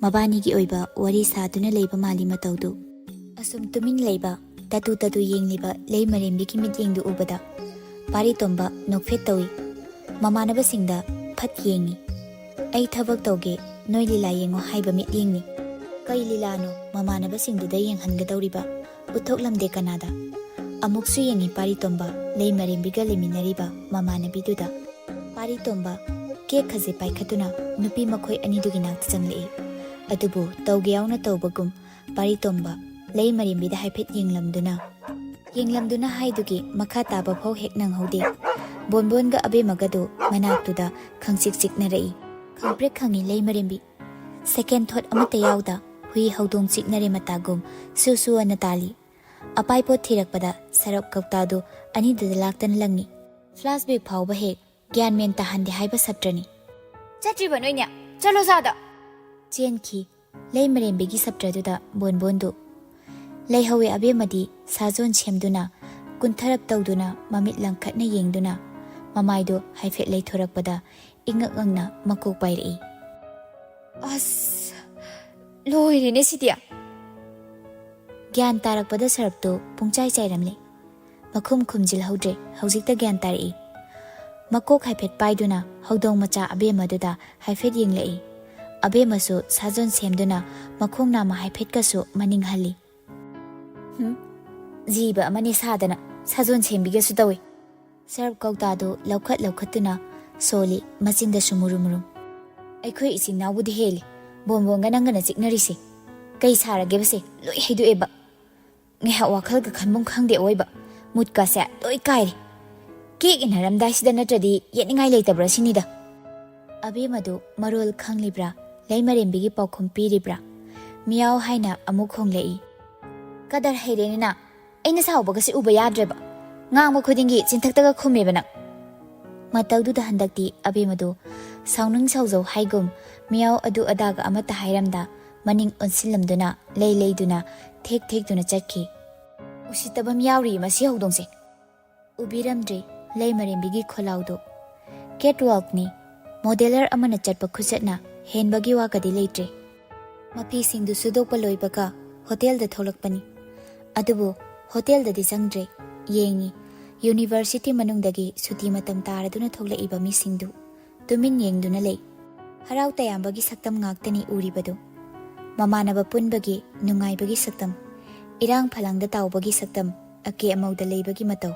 ꯃꯕꯥꯅꯤꯒꯤ ꯑꯣꯏꯕ ꯋꯥꯔꯤ ꯁꯥꯗꯨꯅ ꯂꯩꯕ ꯃꯥꯜꯂꯤ ꯃꯇꯧꯗꯨ꯫ ꯑꯁꯨꯝ ꯇꯨꯃꯤꯟ ꯂꯩꯕ, ꯇꯇꯨ ꯇꯇꯨ ꯌꯦꯡꯂꯤꯕ ꯂꯩꯃꯔꯦꯝꯕꯤꯒꯤ ꯃꯤꯠꯌꯦꯡꯗꯨ ꯎꯕꯗ ꯄꯥꯔꯤꯇꯣꯝꯕ ꯅꯣꯛꯐꯦꯠ ꯇꯧꯏ꯫ ꯃꯃꯥꯟꯅꯕꯁꯤꯡꯗ ꯐꯠ ꯌꯦꯡꯏ꯫ "ꯑꯩ ꯊꯕꯛ ꯇꯧꯒꯦ, ꯅꯣꯏ ꯂꯤꯂꯥ ꯌꯦꯡꯉꯣ" ꯍꯥꯏꯕ ꯃꯤꯠꯌꯦꯡꯅꯤ꯫ ꯀꯩ ꯂꯤꯂꯥꯅꯣ ꯃꯃꯥꯟꯅꯕꯁꯤꯡꯗꯨꯗ ꯌꯦꯡꯍꯟꯒꯗꯧꯔꯤꯕ? ꯎꯠꯊꯣꯛꯂꯝꯗꯦ ꯀꯅꯥꯗ꯫ ꯑꯃꯨꯛꯁꯨ ꯌꯦꯡꯉꯤ ꯄꯥꯔꯤꯇꯣꯝꯕ ꯂꯩꯃꯔꯦꯝꯕꯤꯒ ꯂꯩꯃꯤꯟꯅꯔꯤꯕ ꯃꯃꯥꯟꯅꯕꯤꯗꯨꯗ꯫ ꯄꯥꯔꯤꯇꯣꯝꯕ ꯀꯦꯛ ꯈꯖꯤꯛ ꯄꯥꯏꯈꯠꯇꯨꯅ ꯅꯨꯄꯤ ꯃꯈꯣꯏ ꯑꯅꯤꯗꯨꯒꯤ ꯅꯥꯛꯇ ꯆꯪꯂꯛꯏ꯫ ꯑꯗꯨꯕꯨ ꯇꯧꯒꯦ ꯌꯥꯎꯅ ꯇꯧꯕꯒꯨꯝ ꯄꯥꯔꯤꯇꯣꯝꯕ ꯂꯩꯃꯔꯦꯝꯕꯤꯗ ꯍꯥꯏꯐꯦꯠ ꯌꯦꯡꯂꯝꯗꯨꯅ, ꯌꯦꯡꯂꯝꯗꯨꯅ ꯍꯥꯏꯗꯨꯒꯤ ꯃꯈꯥ ꯇꯥꯕ ꯐꯥꯎ ꯍꯦꯛ ꯅꯪꯍꯧꯗꯦ꯫ ꯕꯣꯟꯕꯣꯟꯒ ꯑꯕꯦꯝꯃꯒꯗꯨ ꯃꯅꯥꯛꯇꯨꯗ ꯈꯪꯆꯤꯛ ꯆꯤꯛꯅꯔꯛꯏ꯫ ꯈꯪꯄ꯭ꯔꯦꯛ ꯈꯪꯉꯤ ꯂꯩꯃꯔꯦꯝꯕꯤ꯫ ꯁꯦꯀꯦꯟ ꯊꯣꯠ ꯑꯃꯠꯇ ꯌꯥꯎꯗ ꯍꯨꯏ ꯍꯧꯗꯣꯡ ꯆꯤꯛꯅꯔꯦ ꯃꯇꯥꯒꯨꯝ ꯁꯨ ꯁꯨ ꯑꯅ ꯇꯥꯜꯂꯤ꯫ ꯑꯄꯥꯏ ꯄꯣꯠ ꯊꯤꯔꯛꯄꯗ ꯁꯔꯞ ꯀꯧꯇꯥꯗꯨ ꯑꯅꯤꯗꯨꯗ ꯂꯥꯛꯇꯅ ꯂꯪꯉꯤ꯫ ꯐ꯭ꯂꯥꯁ ꯕꯦꯛ ꯐꯥꯎꯕ ꯍꯦꯛ ꯒ꯭ꯌꯥꯟ ꯃꯦꯟ ꯇꯥꯍꯟꯗꯦ ꯍꯥꯏꯕ ꯁꯞꯇ꯭ꯔꯅꯤ꯫ "ꯆꯠꯇ꯭ꯔꯤꯕ ꯅꯣꯏꯅꯦ? ꯆꯠꯂꯣ ꯁꯥꯗ!" ꯆꯦꯟꯈꯤ꯫ ꯂꯩꯃꯔꯦꯝꯕꯤꯒꯤ ꯁꯞꯇ꯭ꯔꯗꯨꯗ ꯕꯣꯟꯕꯣꯟꯗꯨ꯫ ꯂꯩꯍꯧꯋꯦ ꯑꯕꯦꯝꯃꯗꯤ ꯁꯥꯖꯣꯟ ꯁꯦꯝꯗꯨꯅ, ꯀꯨꯟꯊꯔꯞ ꯇꯧꯗꯨꯅ, ꯃꯃꯤꯠ ꯂꯪꯈꯠꯅ ꯌꯦꯡꯗꯨꯅ, ꯃꯃꯥꯏꯗꯨ ꯍꯥꯏꯐꯦꯠ ꯂꯩꯊꯣꯔꯛꯄꯗ ꯏꯉꯛ ꯉꯛꯅ ꯃꯀꯣꯛ ꯄꯥꯏꯔꯛꯏ꯫ "ꯑꯁ, ꯂꯣꯏꯔꯦꯅꯦ ꯁꯤꯗꯤ!" ꯒ꯭ꯌꯥꯟ ꯇꯥꯔꯛꯄꯗ ꯁꯔꯞꯇꯨ ꯄꯨꯡꯆꯥꯏ ꯆꯥꯏꯔꯝꯂꯦ꯫ ꯃꯈꯨꯝ ꯈꯨꯝꯖꯤꯜꯍꯧꯗ꯭ꯔꯦ, ꯍꯧꯖꯤꯛꯇ ꯒ꯭ꯌꯥꯟ ꯇꯥꯔꯛꯏ꯫ ꯃꯀꯣꯛ ꯍꯥꯏꯐꯦꯠ ꯄꯥꯏꯗꯨꯅ ꯍꯧꯗꯣꯡ ꯃꯆꯥ ꯑꯕꯦꯝꯃꯗꯨꯗ ꯍꯥꯏꯐꯦꯠ ꯌꯦꯡꯂꯛꯏ꯫ ꯑꯕꯦꯝꯃꯁꯨ ꯁꯥꯖꯣꯟ ꯁꯦꯝꯗꯨꯅ ꯃꯈꯣꯡ ꯅꯥꯝꯃ ꯍꯥꯏꯐꯦꯠꯀꯁꯨ ꯃꯅꯤꯡ ꯍꯜꯂꯤ꯫ "ꯍꯨꯝ, ꯖꯤꯕ ꯑꯃꯅꯤ ꯁꯥꯗꯅ ꯁꯥꯖꯣꯟ ꯁꯦꯝꯕꯤꯒꯁꯨ ꯇꯧꯏ!" ꯁꯔꯞ ꯀꯧꯇꯥꯗꯨ ꯂꯧꯈꯠ ꯂꯧꯈꯠꯇꯨꯅ ꯁꯣꯜꯂꯤ, ꯃꯆꯤꯟꯗꯁꯨ ꯃꯨꯔꯨꯝ ꯃꯨꯔꯨꯝ꯫ "ꯑꯩꯈꯣꯏ ꯏꯆꯤꯟ ꯏꯅꯥꯎꯕꯨꯗꯤ ꯍꯦꯜꯂꯤ ꯕꯣꯟꯕꯣꯟꯒ ꯅꯪꯒꯅ ꯆꯤꯛꯅꯔꯤꯁꯦ꯫ ꯀꯩ ꯁꯥꯔꯒꯦꯕꯁꯦ? ꯂꯣꯏ ꯍꯩꯗꯣꯛꯑꯦꯕ꯫ ꯉꯥꯏꯍꯥꯛ ꯋꯥꯈꯜꯒ ꯈꯟꯐꯝ ꯈꯪꯗꯦ ꯑꯣꯏꯕ꯫ ꯃꯨꯠꯀꯁꯦ ꯂꯣꯏ ꯀꯥꯏꯔꯦ꯫ ꯀꯦꯛ ꯏꯟꯅꯔꯝꯗꯥꯏꯁꯤꯗ ꯅꯠꯇ꯭ꯔꯗꯤ ꯌꯦꯠꯅꯤꯡꯉꯥꯏ ꯂꯩꯇꯕ꯭ꯔꯥ ꯁꯤꯅꯤꯗ!" ꯑꯕꯦꯝꯃꯗꯨ ꯃꯔꯣꯜ ꯈꯪꯂꯤꯕ꯭ꯔꯥ? ꯂꯩꯃꯔꯦꯝꯕꯤꯒꯤ ꯄꯥꯎꯈꯨꯝ ꯄꯤꯔꯤꯕ꯭ꯔꯥ? ꯃꯤꯌꯥꯎ ꯍꯥꯏꯅ ꯑꯃꯨꯛ ꯈꯣꯡꯂꯛꯏ꯫ "ꯀꯗꯔ ꯍꯩꯔꯦꯅꯦ ꯅꯪ! ꯑꯩꯅ ꯁꯥꯎꯕꯒꯁꯦ ꯎꯕ ꯌꯥꯗ꯭ꯔꯦꯕ꯫ ꯉꯥꯡꯕ ꯈꯨꯗꯤꯡꯒꯤ ꯆꯤꯟꯊꯛꯇꯒ ꯈꯨꯝꯃꯦꯕ ꯅꯪ!" ꯃꯇꯧꯗꯨꯗ ꯍꯟꯗꯛꯇꯤ ꯑꯕꯦꯝꯃꯗꯨ ꯁꯥꯎꯅꯤꯡ ꯁꯥꯎꯖꯧ ꯍꯥꯏꯒꯨꯝ ꯃꯤꯌꯥꯎ ꯑꯗꯨ ꯑꯗꯥꯒ ꯑꯃꯠꯇ ꯍꯥꯏꯔꯝꯗ ꯃꯅꯤꯡ ꯑꯣꯟꯁꯤꯜꯂꯝꯗꯨꯅ ꯂꯩ ꯂꯩꯗꯨꯅ ꯊꯦꯛ ꯊꯦꯛꯇꯨꯅ ꯆꯠꯈꯤ꯫ "ꯎꯁꯤꯠꯇꯕ ꯑꯃ ꯌꯥꯎꯔꯤꯌꯦ ꯃꯁꯤ ꯍꯧꯗꯣꯡꯁꯦ!" ꯎꯕꯤꯔꯝꯗ꯭ꯔꯦ ꯂꯩꯃꯔꯦꯝꯕꯤꯒꯤ ꯈꯣꯜꯂꯥꯎꯗꯨ꯫ ꯀꯦꯠꯋꯥꯛꯅꯤ꯫ ꯃꯣꯗꯦꯂꯔ ꯑꯃꯅ ꯆꯠꯄ ꯈꯨꯆꯠꯅ ꯍꯦꯟꯕꯒꯤ ꯋꯥꯒꯗꯤ ꯂꯩꯇ꯭ꯔꯦ꯫ ꯃꯐꯤꯁꯤꯡꯗꯨ ꯁꯨꯗꯣꯛꯄ ꯂꯣꯏꯕꯒ ꯍꯣꯇꯦꯜꯗ ꯊꯣꯛꯂꯛꯄꯅꯤ꯫ ꯑꯗꯨꯕꯨ ꯍꯣꯇꯦꯜꯗꯗꯤ ꯆꯪꯗ꯭ꯔꯦ꯫ ꯌꯦꯡꯉꯤ, ꯌꯨꯅꯤꯚꯔꯁꯤꯇꯤ ꯃꯅꯨꯡꯗꯒꯤ ꯁꯨꯇꯤ ꯃꯇꯝ ꯇꯥꯔꯗꯨꯅ ꯊꯣꯛꯂꯛꯏꯕ ꯃꯤꯁꯤꯡꯗꯨ ꯇꯨꯃꯤꯟ ꯌꯦꯡꯗꯨꯅ ꯂꯩ꯫ ꯍꯔꯥꯎ ꯇꯌꯥꯝꯕꯒꯤ ꯁꯛꯇꯝ ꯉꯥꯛꯇꯅꯤ ꯎꯔꯤꯕꯗꯨ꯫ ꯃꯃꯥꯟꯅꯕ ꯄꯨꯟꯕꯒꯤ ꯅꯨꯡꯉꯥꯏꯕꯒꯤ ꯁꯛꯇꯝ, ꯏꯔꯥꯡ ꯐꯂꯥꯡꯗ ꯇꯥꯎꯕꯒꯤ ꯁꯛꯇꯝ, ꯑꯀꯦ ꯑꯃꯧꯗ ꯂꯩꯕꯒꯤ ꯃꯇꯧ꯫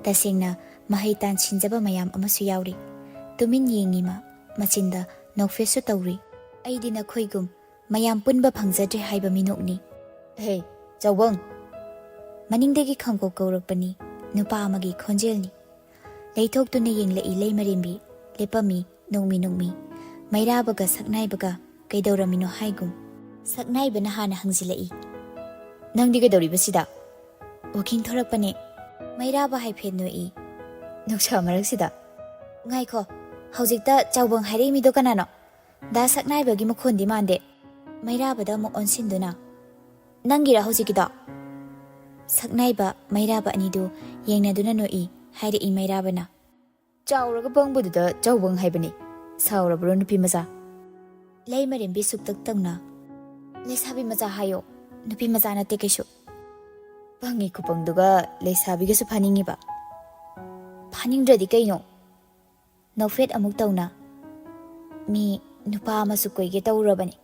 ꯇꯁꯦꯡꯅ ꯃꯍꯩ ꯇꯥꯟꯁꯤꯟꯖꯕ ꯃꯌꯥꯝ ꯑꯃꯁꯨ ꯌꯥꯎꯔꯤ꯫ ꯇꯨꯃꯤꯟ ꯌꯦꯡꯉꯤ ꯃꯥ, ꯃꯆꯤꯟꯗ ꯅꯣꯛꯐꯦꯠꯁꯨ ꯇꯧꯔꯤ꯫ ꯑꯩꯗꯤ ꯅꯈꯣꯏꯒꯨꯝ ꯃꯌꯥꯝ ꯄꯨꯟꯕ ꯐꯪꯖꯗ꯭ꯔꯦ ꯍꯥꯏꯕ ꯃꯤꯅꯣꯛꯅꯤ꯫ "ꯍꯦ, ꯆꯥꯎꯕꯪ!" ꯃꯅꯤꯡꯗꯒꯤ ꯈꯪꯀꯧ ꯀꯧꯔꯛꯄꯅꯤ꯫ ꯅꯨꯄꯥ ꯑꯃꯒꯤ ꯈꯣꯟꯖꯦꯜꯅꯤ꯫ ꯂꯩꯊꯣꯛꯇꯨꯅ ꯌꯦꯡꯂꯛꯏ ꯂꯩꯃꯔꯦꯝꯕꯤ꯫ ꯂꯦꯞꯄꯝꯃꯤ, ꯅꯣꯡꯃꯤ ꯅꯣꯡꯃꯤ꯫ ꯃꯩꯔꯥꯕꯒ ꯁꯛꯅꯥꯏꯕꯒ ꯀꯩꯗꯧꯔꯝꯃꯤꯅꯣ ꯍꯥꯏꯒꯨꯝ꯫ ꯁꯛꯅꯥꯏꯕꯅ ꯍꯥꯟꯅ ꯍꯪꯖꯤꯜꯂꯛꯏ꯫ "ꯅꯪꯗꯤ ꯀꯩꯗꯧꯔꯤꯕ ꯁꯤꯗ?" "ꯋꯥꯀꯤꯡ ꯊꯣꯔꯛꯄꯅꯦ꯫" ꯃꯩꯔꯥꯕ ꯍꯥꯏꯐꯦꯠ ꯅꯣꯛꯏ꯫ "ꯅꯨꯡꯁꯥ ꯃꯔꯛꯁꯤꯗ?" "ꯉꯥꯏꯈꯣ, ꯍꯧꯖꯤꯛꯇ ꯆꯥꯎꯕꯪ ꯍꯥꯏꯔꯛꯏ ꯃꯤꯗꯣ ꯀꯅꯥꯅꯣ? ꯗꯥ ꯁꯛꯅꯥꯏꯕꯒꯤ ꯃꯈꯣꯟꯗꯤ ꯃꯥꯟꯗꯦ꯫ ꯃꯩꯔꯥꯕꯗ ꯑꯃꯨꯛ ꯑꯣꯟꯁꯤꯟꯗꯨꯅ, "ꯅꯪꯒꯤꯔ ꯍꯧꯖꯤꯛꯀꯤꯗꯣ?" ꯁꯛꯅꯥꯏꯕ, ꯃꯩꯔꯥꯕ ꯑꯅꯤꯗꯨ ꯌꯦꯡꯅꯗꯨꯅ ꯅꯣꯛꯏ꯫ ꯍꯥꯏꯔꯛꯏ ꯃꯩꯔꯥꯕꯅ, "ꯆꯥꯎꯔꯒ ꯄꯪꯕꯗꯨꯗ ꯆꯥꯎꯕꯪ ꯍꯥꯏꯕꯅꯤ꯫ ꯁꯥꯎꯔꯕ꯭ꯔꯣ ꯅꯨꯄꯤ ꯃꯆꯥ?" ꯂꯩꯃꯔꯦꯝꯕꯤ ꯁꯨꯛꯇꯛ ꯇꯧꯅ, "ꯂꯩꯁꯥꯕꯤ ꯃꯆꯥ ꯍꯥꯏꯌꯣ, ꯅꯨꯄꯤ ꯃꯆꯥ ꯅꯠꯇꯦ ꯀꯩꯁꯨ꯫" ꯄꯪꯉꯤ ꯈꯨꯄꯪꯗꯨꯒ ꯂꯩꯁꯥꯕꯤꯒꯁꯨ ꯐꯥꯅꯤꯡꯉꯤꯕ꯫ "ꯐꯥꯅꯤꯡꯗ꯭ꯔꯗꯤ ꯀꯩꯅꯣ?" ꯅꯣꯛꯐꯦꯠ ꯑꯃꯨꯛ ꯇꯧꯅ, "ꯃꯤ ꯅꯨꯄꯥ ꯑꯃꯁꯨ ꯀꯣꯏꯒꯦ ꯇꯧꯔꯕꯅꯤ꯫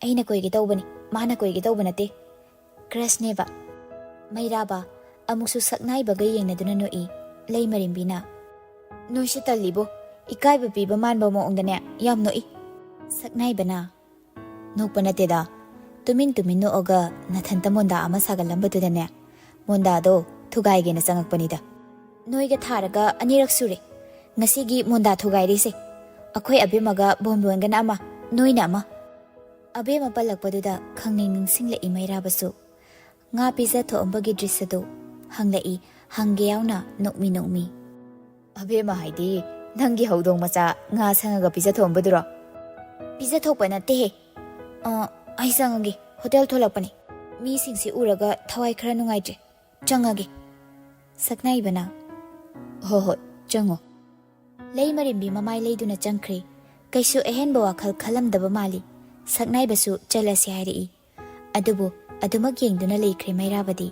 ꯑꯩꯅ ꯀꯣꯏꯒꯦ ꯇꯧꯕꯅꯤ, ꯃꯥꯅ ꯀꯣꯏꯒꯦ ꯇꯧꯕ ꯅꯠꯇꯦ꯫ ꯀ꯭ꯔꯁꯅꯦꯕ꯫" ꯃꯩꯔꯥꯕ ꯑꯃꯨꯛꯁꯨ ꯁꯛꯅꯥꯏꯕꯒ ꯌꯦꯡꯅꯗꯨꯅ ꯅꯣꯛꯏ꯫ ꯂꯩꯃꯔꯦꯝꯕꯤꯅ, "ꯅꯣꯏꯁꯦ ꯇꯜꯂꯤꯕꯣ, ꯏꯀꯥꯏꯕ ꯄꯤꯕ ꯃꯥꯟꯕ ꯃꯑꯣꯡꯗꯅꯦ ꯌꯥꯝ ꯅꯣꯛꯏ꯫" ꯁꯛꯅꯥꯏꯕꯅ, "ꯅꯣꯛꯄ ꯅꯠꯇꯦꯗ, ꯇꯨꯃꯤꯟ ꯇꯨꯃꯤꯟ ꯅꯣꯛꯑꯒ ꯅꯊꯟꯇ ꯃꯣꯟꯗꯥ ꯑꯃ ꯁꯥꯒꯠꯂꯝꯕꯗꯨꯗꯅꯦ, ꯃꯣꯟꯗꯥꯗꯣ ꯊꯨꯒꯥꯏꯒꯦꯅ ꯆꯪꯉꯛꯄꯅꯤꯗ꯫ ꯅꯣꯏꯒ ꯊꯥꯔꯒ ꯑꯅꯤꯔꯛ ꯁꯨꯔꯦ ꯉꯁꯤꯒꯤ ꯃꯣꯟꯗꯥ ꯊꯨꯒꯥꯏꯔꯤꯁꯦ꯫ ꯑꯩꯈꯣꯏ ꯑꯕꯦꯝꯃꯒ ꯕꯣꯝꯕꯣꯟꯒꯅ ꯑꯃ, ꯅꯣꯏꯅ ꯑꯃ꯫" ꯑꯕꯦꯝꯃ ꯄꯜꯂꯛꯄꯗꯨꯗ ꯈꯪꯅꯤꯡ ꯅꯤꯡꯁꯤꯡꯂꯛꯏ ꯃꯩꯔꯥꯕꯁꯨ꯫ ꯉꯥ ꯄꯤꯖ ꯊꯣꯛꯑꯝꯕꯒꯤ ꯗ꯭ꯔꯤꯁ꯭ꯌꯗꯨ ꯍꯪꯂꯛꯏ, ꯍꯪꯒꯦ ꯌꯥꯎꯅ ꯅꯣꯛꯃꯤ ꯅꯣꯛꯃꯤ꯫ "ꯑꯕꯦꯝꯃ ꯍꯥꯏꯗꯤ ꯅꯪꯒꯤ ꯍꯧꯗꯣꯡ ꯃꯆꯥ ꯉꯥ ꯁꯪꯉꯒ ꯄꯤꯖ ꯊꯣꯛꯑꯝꯕꯗꯨꯔꯣ?" "ꯄꯤꯖ ꯊꯣꯛꯄ ꯅꯠꯇꯦꯍꯦ꯫ ꯑ, ꯑꯩ ꯆꯪꯉꯒꯦ, ꯍꯣꯇꯦꯜ ꯊꯣꯛꯂꯛꯄꯅꯤ꯫ ꯃꯤꯁꯤꯡꯁꯤ ꯎꯔꯒ ꯊꯋꯥꯏ ꯈꯔ ꯅꯨꯡꯉꯥꯏꯇ꯭ꯔꯦ꯫ ꯆꯪꯉꯒꯦ꯫" ꯁꯛꯅꯥꯏꯕꯅ, "ꯍꯣ ꯍꯣꯏ, ꯆꯪꯉꯣ꯫" ꯂꯩꯃꯔꯦꯝꯕꯤ ꯃꯃꯥꯏ ꯂꯩꯗꯨꯅ ꯆꯪꯈ꯭ꯔꯦ꯫ ꯀꯩꯁꯨ ꯑꯍꯦꯟꯕ ꯋꯥꯈꯜ ꯈꯜꯂꯝꯗꯕ ꯃꯥꯜꯂꯤ꯫ ꯁꯛꯅꯥꯏꯕꯁꯨ ꯆꯠꯂꯁꯤ ꯍꯥꯏꯔꯛꯏ꯫ ꯑꯗꯨꯕꯨ ꯑꯗꯨꯃꯛ ꯌꯦꯡꯗꯨꯅ ꯂꯩꯈ꯭ꯔꯦ ꯃꯩꯔꯥꯕꯗꯤ꯫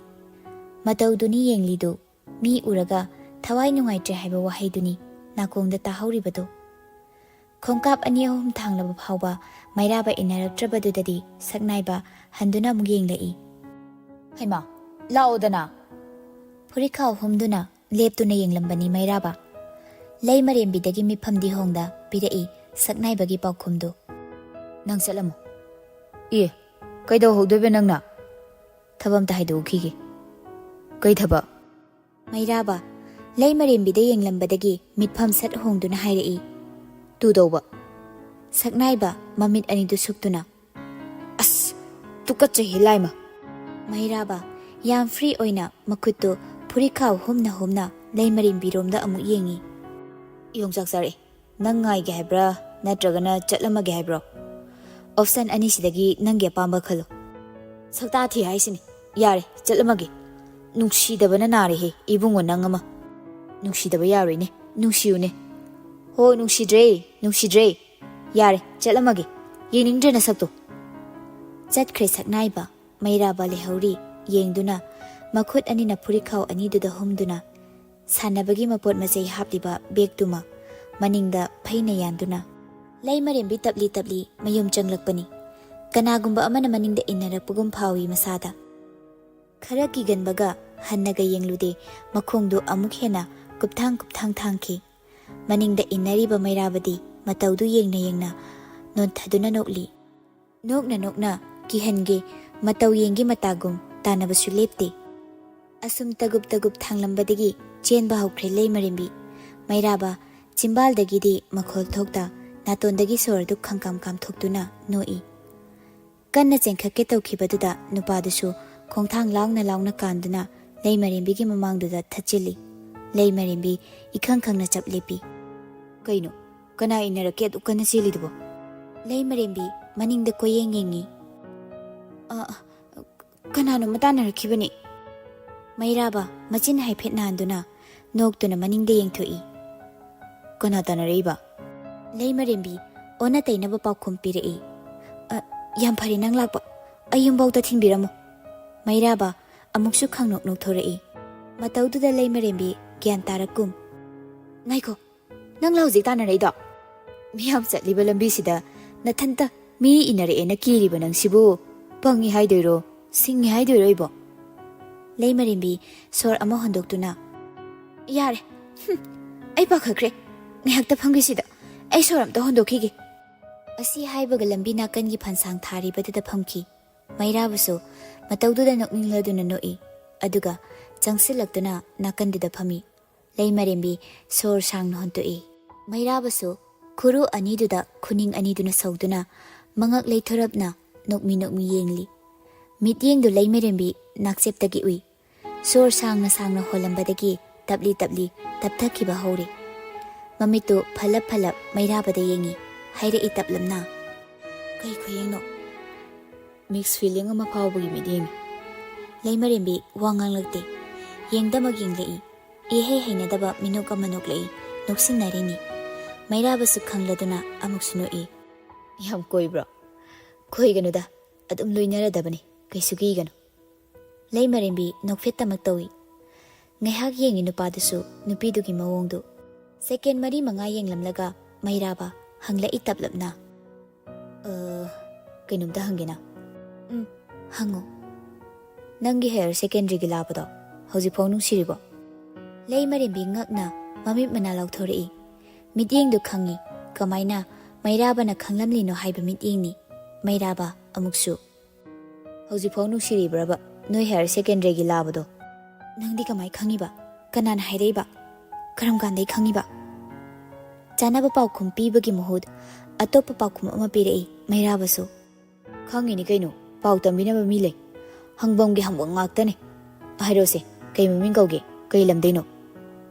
ꯃꯇꯧꯗꯨꯅꯤ ꯌꯦꯡꯂꯤꯗꯨ꯫ ꯃꯤ ꯎꯔꯒ ꯊꯋꯥꯏ ꯅꯨꯡꯉꯥꯏꯇ꯭ꯔꯦ ꯍꯥꯏꯕ ꯋꯥꯍꯩꯗꯨꯅꯤ ꯅꯥꯀꯣꯡꯗ ꯇꯥꯍꯧꯔꯤꯕꯗꯨ꯫ ꯈꯣꯡꯀꯥꯞ ꯑꯅꯤ ꯑꯍꯨꯝ ꯊꯥꯡꯂꯕ ꯐꯥꯎꯕ ꯃꯩꯔꯥꯕ ꯏꯟꯅꯔꯛꯇ꯭ꯔꯕꯗꯨꯗꯗꯤ ꯁꯛꯅꯥꯏꯕ ꯍꯟꯗꯨꯅ ꯑꯃꯨꯛ ꯌꯦꯡꯂꯛꯏ꯫ "ꯍꯩꯃꯥ, ꯂꯥꯛꯑꯣꯗꯅ!" ꯐꯨꯔꯤꯠꯈꯥꯎ ꯍꯨꯝꯗꯨꯅ ꯂꯦꯞꯇꯨꯅ ꯌꯦꯡꯂꯝꯕꯅꯤ ꯃꯩꯔꯥꯕ꯫ ꯂꯩꯃꯔꯦꯝꯕꯤꯗꯒꯤ ꯃꯤꯠꯐꯝꯗꯤ ꯍꯣꯡꯗ ꯄꯤꯔꯛꯏ ꯁꯛꯅꯥꯏꯕꯒꯤ ꯄꯥꯎꯈꯨꯝꯗꯨ꯫ "ꯅꯪ ꯆꯠꯂꯝꯃꯣ꯫" "ꯑꯦ, ꯀꯩꯗꯧꯍꯧꯗꯣꯏꯕ ꯅꯪꯅ?" "ꯊꯕꯛ ꯑꯝꯇ ꯍꯥꯏꯗꯣꯛꯎꯈꯤꯒꯦ꯫" "ꯀꯩ ꯊꯕꯛ?" ꯃꯩꯔꯥꯕ ꯂꯩꯃꯔꯦꯝꯕꯤꯗ ꯌꯦꯡꯂꯝꯕꯗꯒꯤ ꯃꯤꯠꯐꯝ ꯁꯠ ꯍꯣꯡꯗꯨꯅ ꯍꯥꯏꯔꯛꯏ꯫ "ꯇꯨ ꯇꯧꯕ꯫" ꯁꯛꯅꯥꯏꯕ ꯃꯃꯤꯠ ꯑꯅꯤꯗꯨ ꯁꯨꯛꯇꯨꯅ꯫ "ꯑꯁ, ꯇꯨꯀꯠꯆꯩꯍꯦ ꯂꯥꯏꯃ!" ꯃꯩꯔꯥꯕ ꯌꯥꯝ ꯐ꯭ꯔꯤ ꯑꯣꯏꯅ ꯃꯈꯨꯠꯇꯨ ꯐꯨꯔꯤꯠꯈꯥꯎ ꯍꯨꯝꯅ ꯍꯨꯝꯅ ꯂꯩꯃꯔꯦꯝꯕꯤꯔꯣꯝꯗ ꯑꯃꯨꯛ ꯌꯦꯡꯉꯤ꯫ "ꯌꯣꯡꯆꯥꯛ ꯆꯥꯔꯛꯑꯦ꯫ ꯅꯪ ꯉꯥꯏꯒꯦ ꯍꯥꯏꯕ꯭ꯔꯥ, ꯅꯠꯇ꯭ꯔꯒꯅ ꯆꯠꯂꯝꯃꯒꯦ ꯍꯥꯏꯕ꯭ꯔꯣ? ꯑꯣꯞꯁꯟ ꯑꯅꯤꯁꯤꯗꯒꯤ ꯅꯪꯒꯤ ꯑꯄꯥꯝꯕ ꯈꯜꯂꯣ꯫" "ꯁꯛꯇꯥ ꯊꯤ ꯍꯥꯏꯁꯤꯅꯤ꯫ ꯌꯥꯔꯦ, ꯆꯠꯂꯝꯃꯒꯦ꯫" "ꯅꯨꯡꯁꯤꯗꯕꯅ ꯅꯥꯔꯦꯍꯦ ꯏꯕꯨꯡꯉꯣ ꯅꯪ ꯑꯃ꯫" "ꯅꯨꯡꯁꯤꯗꯕ ꯌꯥꯔꯣꯏꯅꯦ, ꯅꯨꯡꯁꯤꯌꯨꯅꯦ꯫" "ꯍꯣ, ꯅꯨꯡꯁꯤꯗ꯭ꯔꯦ, ꯅꯨꯡꯁꯤꯗ꯭ꯔꯦ꯫ ꯌꯥꯔꯦ, ꯆꯠꯂꯝꯃꯒꯦ꯫ ꯌꯦꯡꯅꯤꯡꯗ꯭ꯔꯦ ꯅꯁꯛꯇꯣ꯫" ꯆꯠꯈ꯭ꯔꯦ ꯁꯛꯅꯥꯏꯕ꯫ ꯃꯩꯔꯥꯕ ꯂꯩꯍꯧꯔꯤ ꯌꯦꯡꯗꯨꯅ ꯃꯈꯨꯠ ꯑꯅꯤꯅ ꯐꯨꯔꯤꯠꯈꯥꯎ ꯑꯅꯤꯗꯨꯗ ꯍꯨꯝꯗꯨꯅ ꯁꯥꯟꯅꯕꯒꯤ ꯃꯄꯣꯠ ꯃꯆꯩ ꯍꯥꯞꯂꯤꯕ ꯕꯦꯒꯇꯨꯃ ꯃꯅꯤꯡꯗ ꯐꯩꯅ ꯌꯥꯟꯗꯨꯅ꯫ ꯂꯩꯃꯔꯦꯝꯕꯤ ꯇꯞꯂꯤ ꯇꯞꯂꯤ ꯃꯌꯨꯝ ꯆꯪꯂꯛꯄꯅꯤ꯫ ꯀꯅꯥꯒꯨꯝꯕ ꯑꯃꯅ ꯃꯅꯤꯡꯗ ꯏꯟꯅꯔꯛꯄꯒꯨꯝ ꯐꯥꯎꯏ ꯃꯁꯥꯗ꯫ ꯈꯔ ꯀꯤꯒꯟꯕꯒ ꯍꯟꯅꯒ ꯌꯦꯡꯂꯨꯗꯦ, ꯃꯈꯣꯡꯗꯨ ꯑꯃꯨꯛ ꯍꯦꯟꯅ ꯀꯨꯞꯊꯥꯡ ꯀꯨꯞꯊꯥꯡ ꯊꯥꯡꯈꯤ꯫ ꯃꯅꯤꯡꯗ ꯏꯟꯅꯔꯤꯕ ꯃꯩꯔꯥꯕꯗꯤ ꯃꯇꯧꯗꯨ ꯌꯦꯡꯅ ꯌꯦꯡꯅ ꯅꯣꯟꯊꯗꯨꯅ ꯅꯣꯛꯂꯤ꯫ ꯅꯣꯛꯅ ꯅꯣꯛꯅ ꯀꯤꯍꯟꯒꯦ ꯃꯇꯧ ꯌꯦꯡꯒꯦ ꯃꯇꯥꯒꯨꯝ ꯇꯥꯟꯅꯕꯁꯨ ꯂꯦꯞꯇꯦ꯫ ꯑꯁꯨꯝ ꯇꯒꯨꯞ ꯇꯒꯨꯞ ꯊꯥꯡꯂꯝꯕꯗꯒꯤ ꯆꯦꯟꯕ ꯍꯧꯈ꯭ꯔꯦ ꯂꯩꯃꯔꯦꯝꯕꯤ꯫ ꯃꯩꯔꯥꯕ ꯆꯤꯝꯕꯥꯜꯗꯒꯤꯗꯤ ꯃꯈꯣꯜ ꯊꯣꯛꯇ ꯅꯥꯇꯣꯟꯗꯒꯤ ꯁꯣꯔ ꯑꯗꯨ ꯈꯪꯀꯥꯝ ꯀꯥꯝꯊꯣꯛꯇꯨꯅ ꯅꯣꯛꯏ꯫ ꯀꯟꯅ ꯆꯦꯟꯈꯠꯀꯦ ꯇꯧꯈꯤꯕꯗꯨꯗ ꯅꯨꯄꯥꯗꯨꯁꯨ ꯈꯣꯡꯊꯥꯡ ꯂꯥꯎꯅ ꯂꯥꯎꯅ ꯀꯥꯟꯗꯨꯅ ꯂꯩꯃꯔꯦꯝꯕꯤꯒꯤ ꯃꯃꯥꯡꯗꯨꯗ ꯊꯠꯆꯤꯜꯂꯤ꯫ ꯂꯩꯃꯔꯦꯝꯕꯤ ꯏꯈꯪ ꯈꯪꯅ ꯆꯞ ꯂꯦꯞꯄꯤ꯫ "ꯀꯩꯅꯣ? ꯀꯅꯥ ꯏꯟꯅꯔꯛꯀꯦ ꯑꯗꯨꯛ ꯀꯟꯅ ꯆꯦꯜꯂꯤꯗꯨꯕꯣ?" ꯂꯩꯃꯔꯦꯝꯕꯤ ꯃꯅꯤꯡꯗ ꯀꯣꯏꯌꯦꯡ ꯌꯦꯡꯉꯤ꯫ "ꯑ, ꯀꯅꯥꯅꯣꯝꯃ ꯇꯥꯟꯅꯔꯛꯈꯤꯕꯅꯤ꯫" ꯃꯩꯔꯥꯕ ꯃꯆꯤꯟ ꯍꯥꯏꯐꯦꯠ ꯅꯥꯟꯗꯨꯅ ꯅꯣꯛꯇꯨꯅ ꯃꯅꯤꯡꯗ ꯌꯦꯡꯊꯣꯛꯏ꯫ "ꯀꯅꯥ ꯇꯥꯟꯅꯔꯛꯏꯕ?" ꯂꯩꯃꯔꯦꯝꯕꯤ ꯑꯣꯟꯅ ꯇꯩꯅꯕ ꯄꯥꯎꯈꯨꯝ ꯄꯤꯔꯛꯏ꯫ "ꯑ, ꯌꯥꯝ ꯐꯔꯦ ꯅꯪ ꯂꯥꯛꯄ꯫ ꯑꯩ ꯌꯨꯝꯐꯥꯎꯇ ꯊꯤꯟꯕꯤꯔꯝꯃꯨ꯫" ꯃꯩꯔꯥꯕ ꯑꯃꯨꯛꯁꯨ ꯈꯪꯅꯣꯛ ꯅꯣꯛꯊꯣꯔꯛꯏ꯫ ꯃꯇꯧꯗꯨꯗ ꯂꯩꯃꯔꯦꯝꯕꯤ ꯒ꯭ꯌꯥꯟ ꯇꯥꯔꯛꯀꯨꯝ꯫ "ꯉꯥꯏꯈꯣ, ꯅꯪ ꯂꯥ ꯍꯧꯖꯤꯛ ꯇꯥꯟꯅꯔꯛꯏꯗꯣ? ꯃꯤꯌꯥꯝ ꯆꯠꯂꯤꯕ ꯂꯝꯕꯤꯁꯤꯗ ꯅꯊꯟꯇ ꯃꯤ ꯏꯟꯅꯔꯛꯑꯦꯅ ꯀꯤꯔꯤꯕ ꯅꯪꯁꯤꯕꯨ ꯄꯪꯉꯤ ꯍꯥꯏꯗꯣꯏꯔꯣ, ꯁꯤꯡꯉꯤ ꯍꯥꯏꯗꯣꯏꯔꯣ ꯑꯩꯕꯣ?" ꯂꯩꯃꯔꯦꯝꯕꯤ ꯁꯣꯔ ꯑꯃ ꯍꯣꯟꯗꯣꯛꯇꯨꯅ, "ꯌꯥꯔꯦ, ꯍꯨꯝ, ꯑꯩ ꯄꯥꯈꯠꯈ꯭ꯔꯦ꯫ ꯉꯥꯏꯍꯥꯛꯇ ꯐꯝꯈꯤꯁꯤꯗ, ꯑꯩ ꯁꯣꯔ ꯑꯝꯇ ꯍꯣꯟꯗꯣꯛꯈꯤꯒꯦ"꯫ ꯑꯁꯤ ꯍꯥꯏꯕꯒ ꯂꯝꯕꯤ ꯅꯥꯀꯟꯒꯤ ꯐꯟꯁꯥꯡ ꯊꯥꯔꯤꯕꯗꯨꯗ ꯐꯝꯈꯤ꯫ ꯃꯩꯔꯥꯕꯁꯨ ꯃꯇꯧꯗꯨꯗ ꯅꯣꯛꯅꯤꯡꯂꯗꯨꯅ ꯅꯣꯛꯏ, ꯑꯗꯨꯒ ꯆꯪꯁꯤꯜꯂꯛꯇꯨꯅ ꯅꯥꯀꯟꯗꯨꯗ ꯐꯝꯃꯤ꯫ ꯂꯩꯃꯔꯦꯝꯕꯤ ꯁꯣꯔ ꯁꯥꯡꯅ ꯍꯣꯟꯇꯣꯛꯏ꯫ ꯃꯩꯔꯥꯕꯁꯨ ꯈꯨꯔꯨ ꯑꯅꯤꯗꯨꯗ ꯈꯨꯅꯤꯡ ꯑꯅꯤꯗꯨꯅ ꯁꯧꯗꯨꯅ ꯃꯉꯛ ꯂꯩꯊꯣꯔꯞꯅ ꯅꯣꯛꯃꯤ ꯅꯣꯛꯃꯤ ꯌꯦꯡꯂꯤ꯫ ꯃꯤꯠꯌꯦꯡꯗꯨ ꯂꯩꯃꯔꯦꯝꯕꯤ ꯅꯥꯛꯆꯦꯞꯇꯒꯤ ꯎꯏ꯫ ꯁꯣꯔ ꯁꯥꯡꯅ ꯁꯥꯡꯅ ꯍꯣꯜꯂꯝꯕꯗꯒꯤ ꯇꯞꯂꯤ ꯇꯞꯂꯤ ꯇꯞꯊꯈꯤꯕ ꯍꯧꯔꯦ꯫ ꯃꯃꯤꯠꯇꯨ ꯐꯜꯂꯞ ꯐꯜꯂꯞ ꯃꯩꯔꯥꯕꯗ ꯌꯦꯡꯉꯤ꯫ ꯍꯥꯏꯔꯛꯏ ꯇꯞꯂꯞꯅ, "ꯀꯩ ꯈꯨꯌꯦꯡꯅꯣ?" "ꯃꯤꯛꯁ ꯐꯤꯂꯤꯡ ꯑꯃ ꯐꯥꯎꯕꯒꯤ ꯃꯤꯠꯌꯦꯡꯅꯤ꯫" ꯂꯩꯃꯔꯦꯝꯕꯤ ꯋꯥ ꯉꯥꯡꯂꯛꯇꯦ꯫ ꯌꯦꯡꯗꯃꯛ ꯌꯦꯡꯂꯛꯏ꯫ ꯏꯍꯩ ꯍꯩꯅꯗꯕ ꯃꯤꯅꯣꯛ ꯑꯃ ꯅꯣꯛꯂꯛꯏ꯫ ꯅꯣꯛꯁꯤꯟꯅꯔꯤꯅꯤ꯫ ꯃꯩꯔꯥꯕꯁꯨ ꯈꯪꯂꯗꯨꯅ ꯑꯃꯨꯛꯁꯨ ꯅꯣꯛꯏ꯫ "ꯌꯥꯝ ꯀꯣꯏꯕ꯭ꯔꯣ?" "ꯀꯣꯏꯒꯅꯨꯗ, ꯑꯗꯨꯝ ꯂꯣꯏꯅꯔꯗꯕꯅꯤ, ꯀꯩꯁꯨ ꯀꯤꯒꯅꯨ꯫" ꯂꯩꯃꯔꯦꯝꯕꯤ ꯅꯣꯛꯐꯦꯠꯇꯃꯛ ꯇꯧꯏ꯫ ꯉꯥꯏꯍꯥꯛ ꯌꯦꯡꯉꯤ ꯅꯨꯄꯥꯗꯨꯁꯨ, ꯅꯨꯄꯤꯗꯨꯒꯤ ꯃꯑꯣꯡꯗꯨ꯫ ꯁꯦꯀꯦꯟ ꯃꯔꯤ ꯃꯉꯥ ꯌꯦꯡꯂꯝꯂꯒ ꯃꯩꯔꯥꯕ ꯍꯪꯂꯛꯏ ꯇꯞꯂꯞꯅ, "ꯑ, ꯀꯩꯅꯣꯝꯇ ꯍꯪꯒꯦꯅ?" "ꯎꯝ, ꯍꯪꯉꯨ꯫" "ꯅꯪꯒꯤ ꯍꯥꯌꯔ ꯁꯦꯀꯦꯟꯗꯔꯤꯒꯤ ꯂꯥꯕꯗꯣ ꯍꯧꯖꯤꯛꯐꯥꯎ ꯅꯨꯡꯁꯤꯔꯤꯕꯣ?" ꯂꯩꯃꯔꯦꯝꯕꯤ ꯉꯛꯅ ꯃꯃꯤꯠ ꯃꯅꯥ ꯂꯥꯎꯊꯣꯔꯛꯏ꯫ ꯃꯤꯠꯌꯦꯡꯗꯨ ꯈꯪꯉꯤ꯫ ꯀꯃꯥꯏꯅ ꯃꯩꯔꯥꯕꯅ ꯈꯪꯂꯝꯂꯤꯅꯣ ꯍꯥꯏꯕ ꯃꯤꯠꯌꯦꯡꯅꯤ꯫ ꯃꯩꯔꯥꯕ ꯑꯃꯨꯛꯁꯨ, "ꯍꯧꯖꯤꯛꯐꯥꯎ ꯅꯨꯡꯁꯤꯔꯤꯕ꯭ꯔꯕ ꯅꯣꯏ ꯍꯥꯌꯔ ꯁꯦꯀꯦꯟꯗꯔꯤꯒꯤ ꯂꯥꯕꯗꯣ?" "ꯅꯪꯗꯤ ꯀꯃꯥꯏ ꯈꯪꯉꯤꯕ? ꯀꯅꯥꯅ ꯍꯥꯏꯔꯛꯏꯕ? ꯀꯔꯝ ꯀꯥꯟꯗꯩ ꯈꯪꯉꯤꯕ?" ꯆꯥꯅꯕ ꯄꯥꯎꯈꯨꯝ ꯄꯤꯕꯒꯤ ꯃꯍꯨꯠ ꯑꯇꯣꯞꯄ ꯄꯥꯎꯈꯨꯝ ꯑꯃ ꯄꯤꯔꯛꯏ ꯃꯩꯔꯥꯕꯁꯨ꯫ "ꯈꯪꯉꯤꯅꯤ ꯀꯩꯅꯣ, ꯄꯥꯎ ꯇꯝꯕꯤꯅꯕ ꯃꯤ ꯂꯩ꯫ ꯍꯪꯐꯝꯒꯤ ꯍꯪꯐꯝ ꯉꯥꯛꯇꯅꯦ꯫ ꯍꯥꯏꯔꯣꯁꯦ, ꯀꯩ ꯃꯃꯤꯡ ꯀꯧꯒꯦ? ꯀꯩ ꯂꯝꯗꯩꯅꯣ?"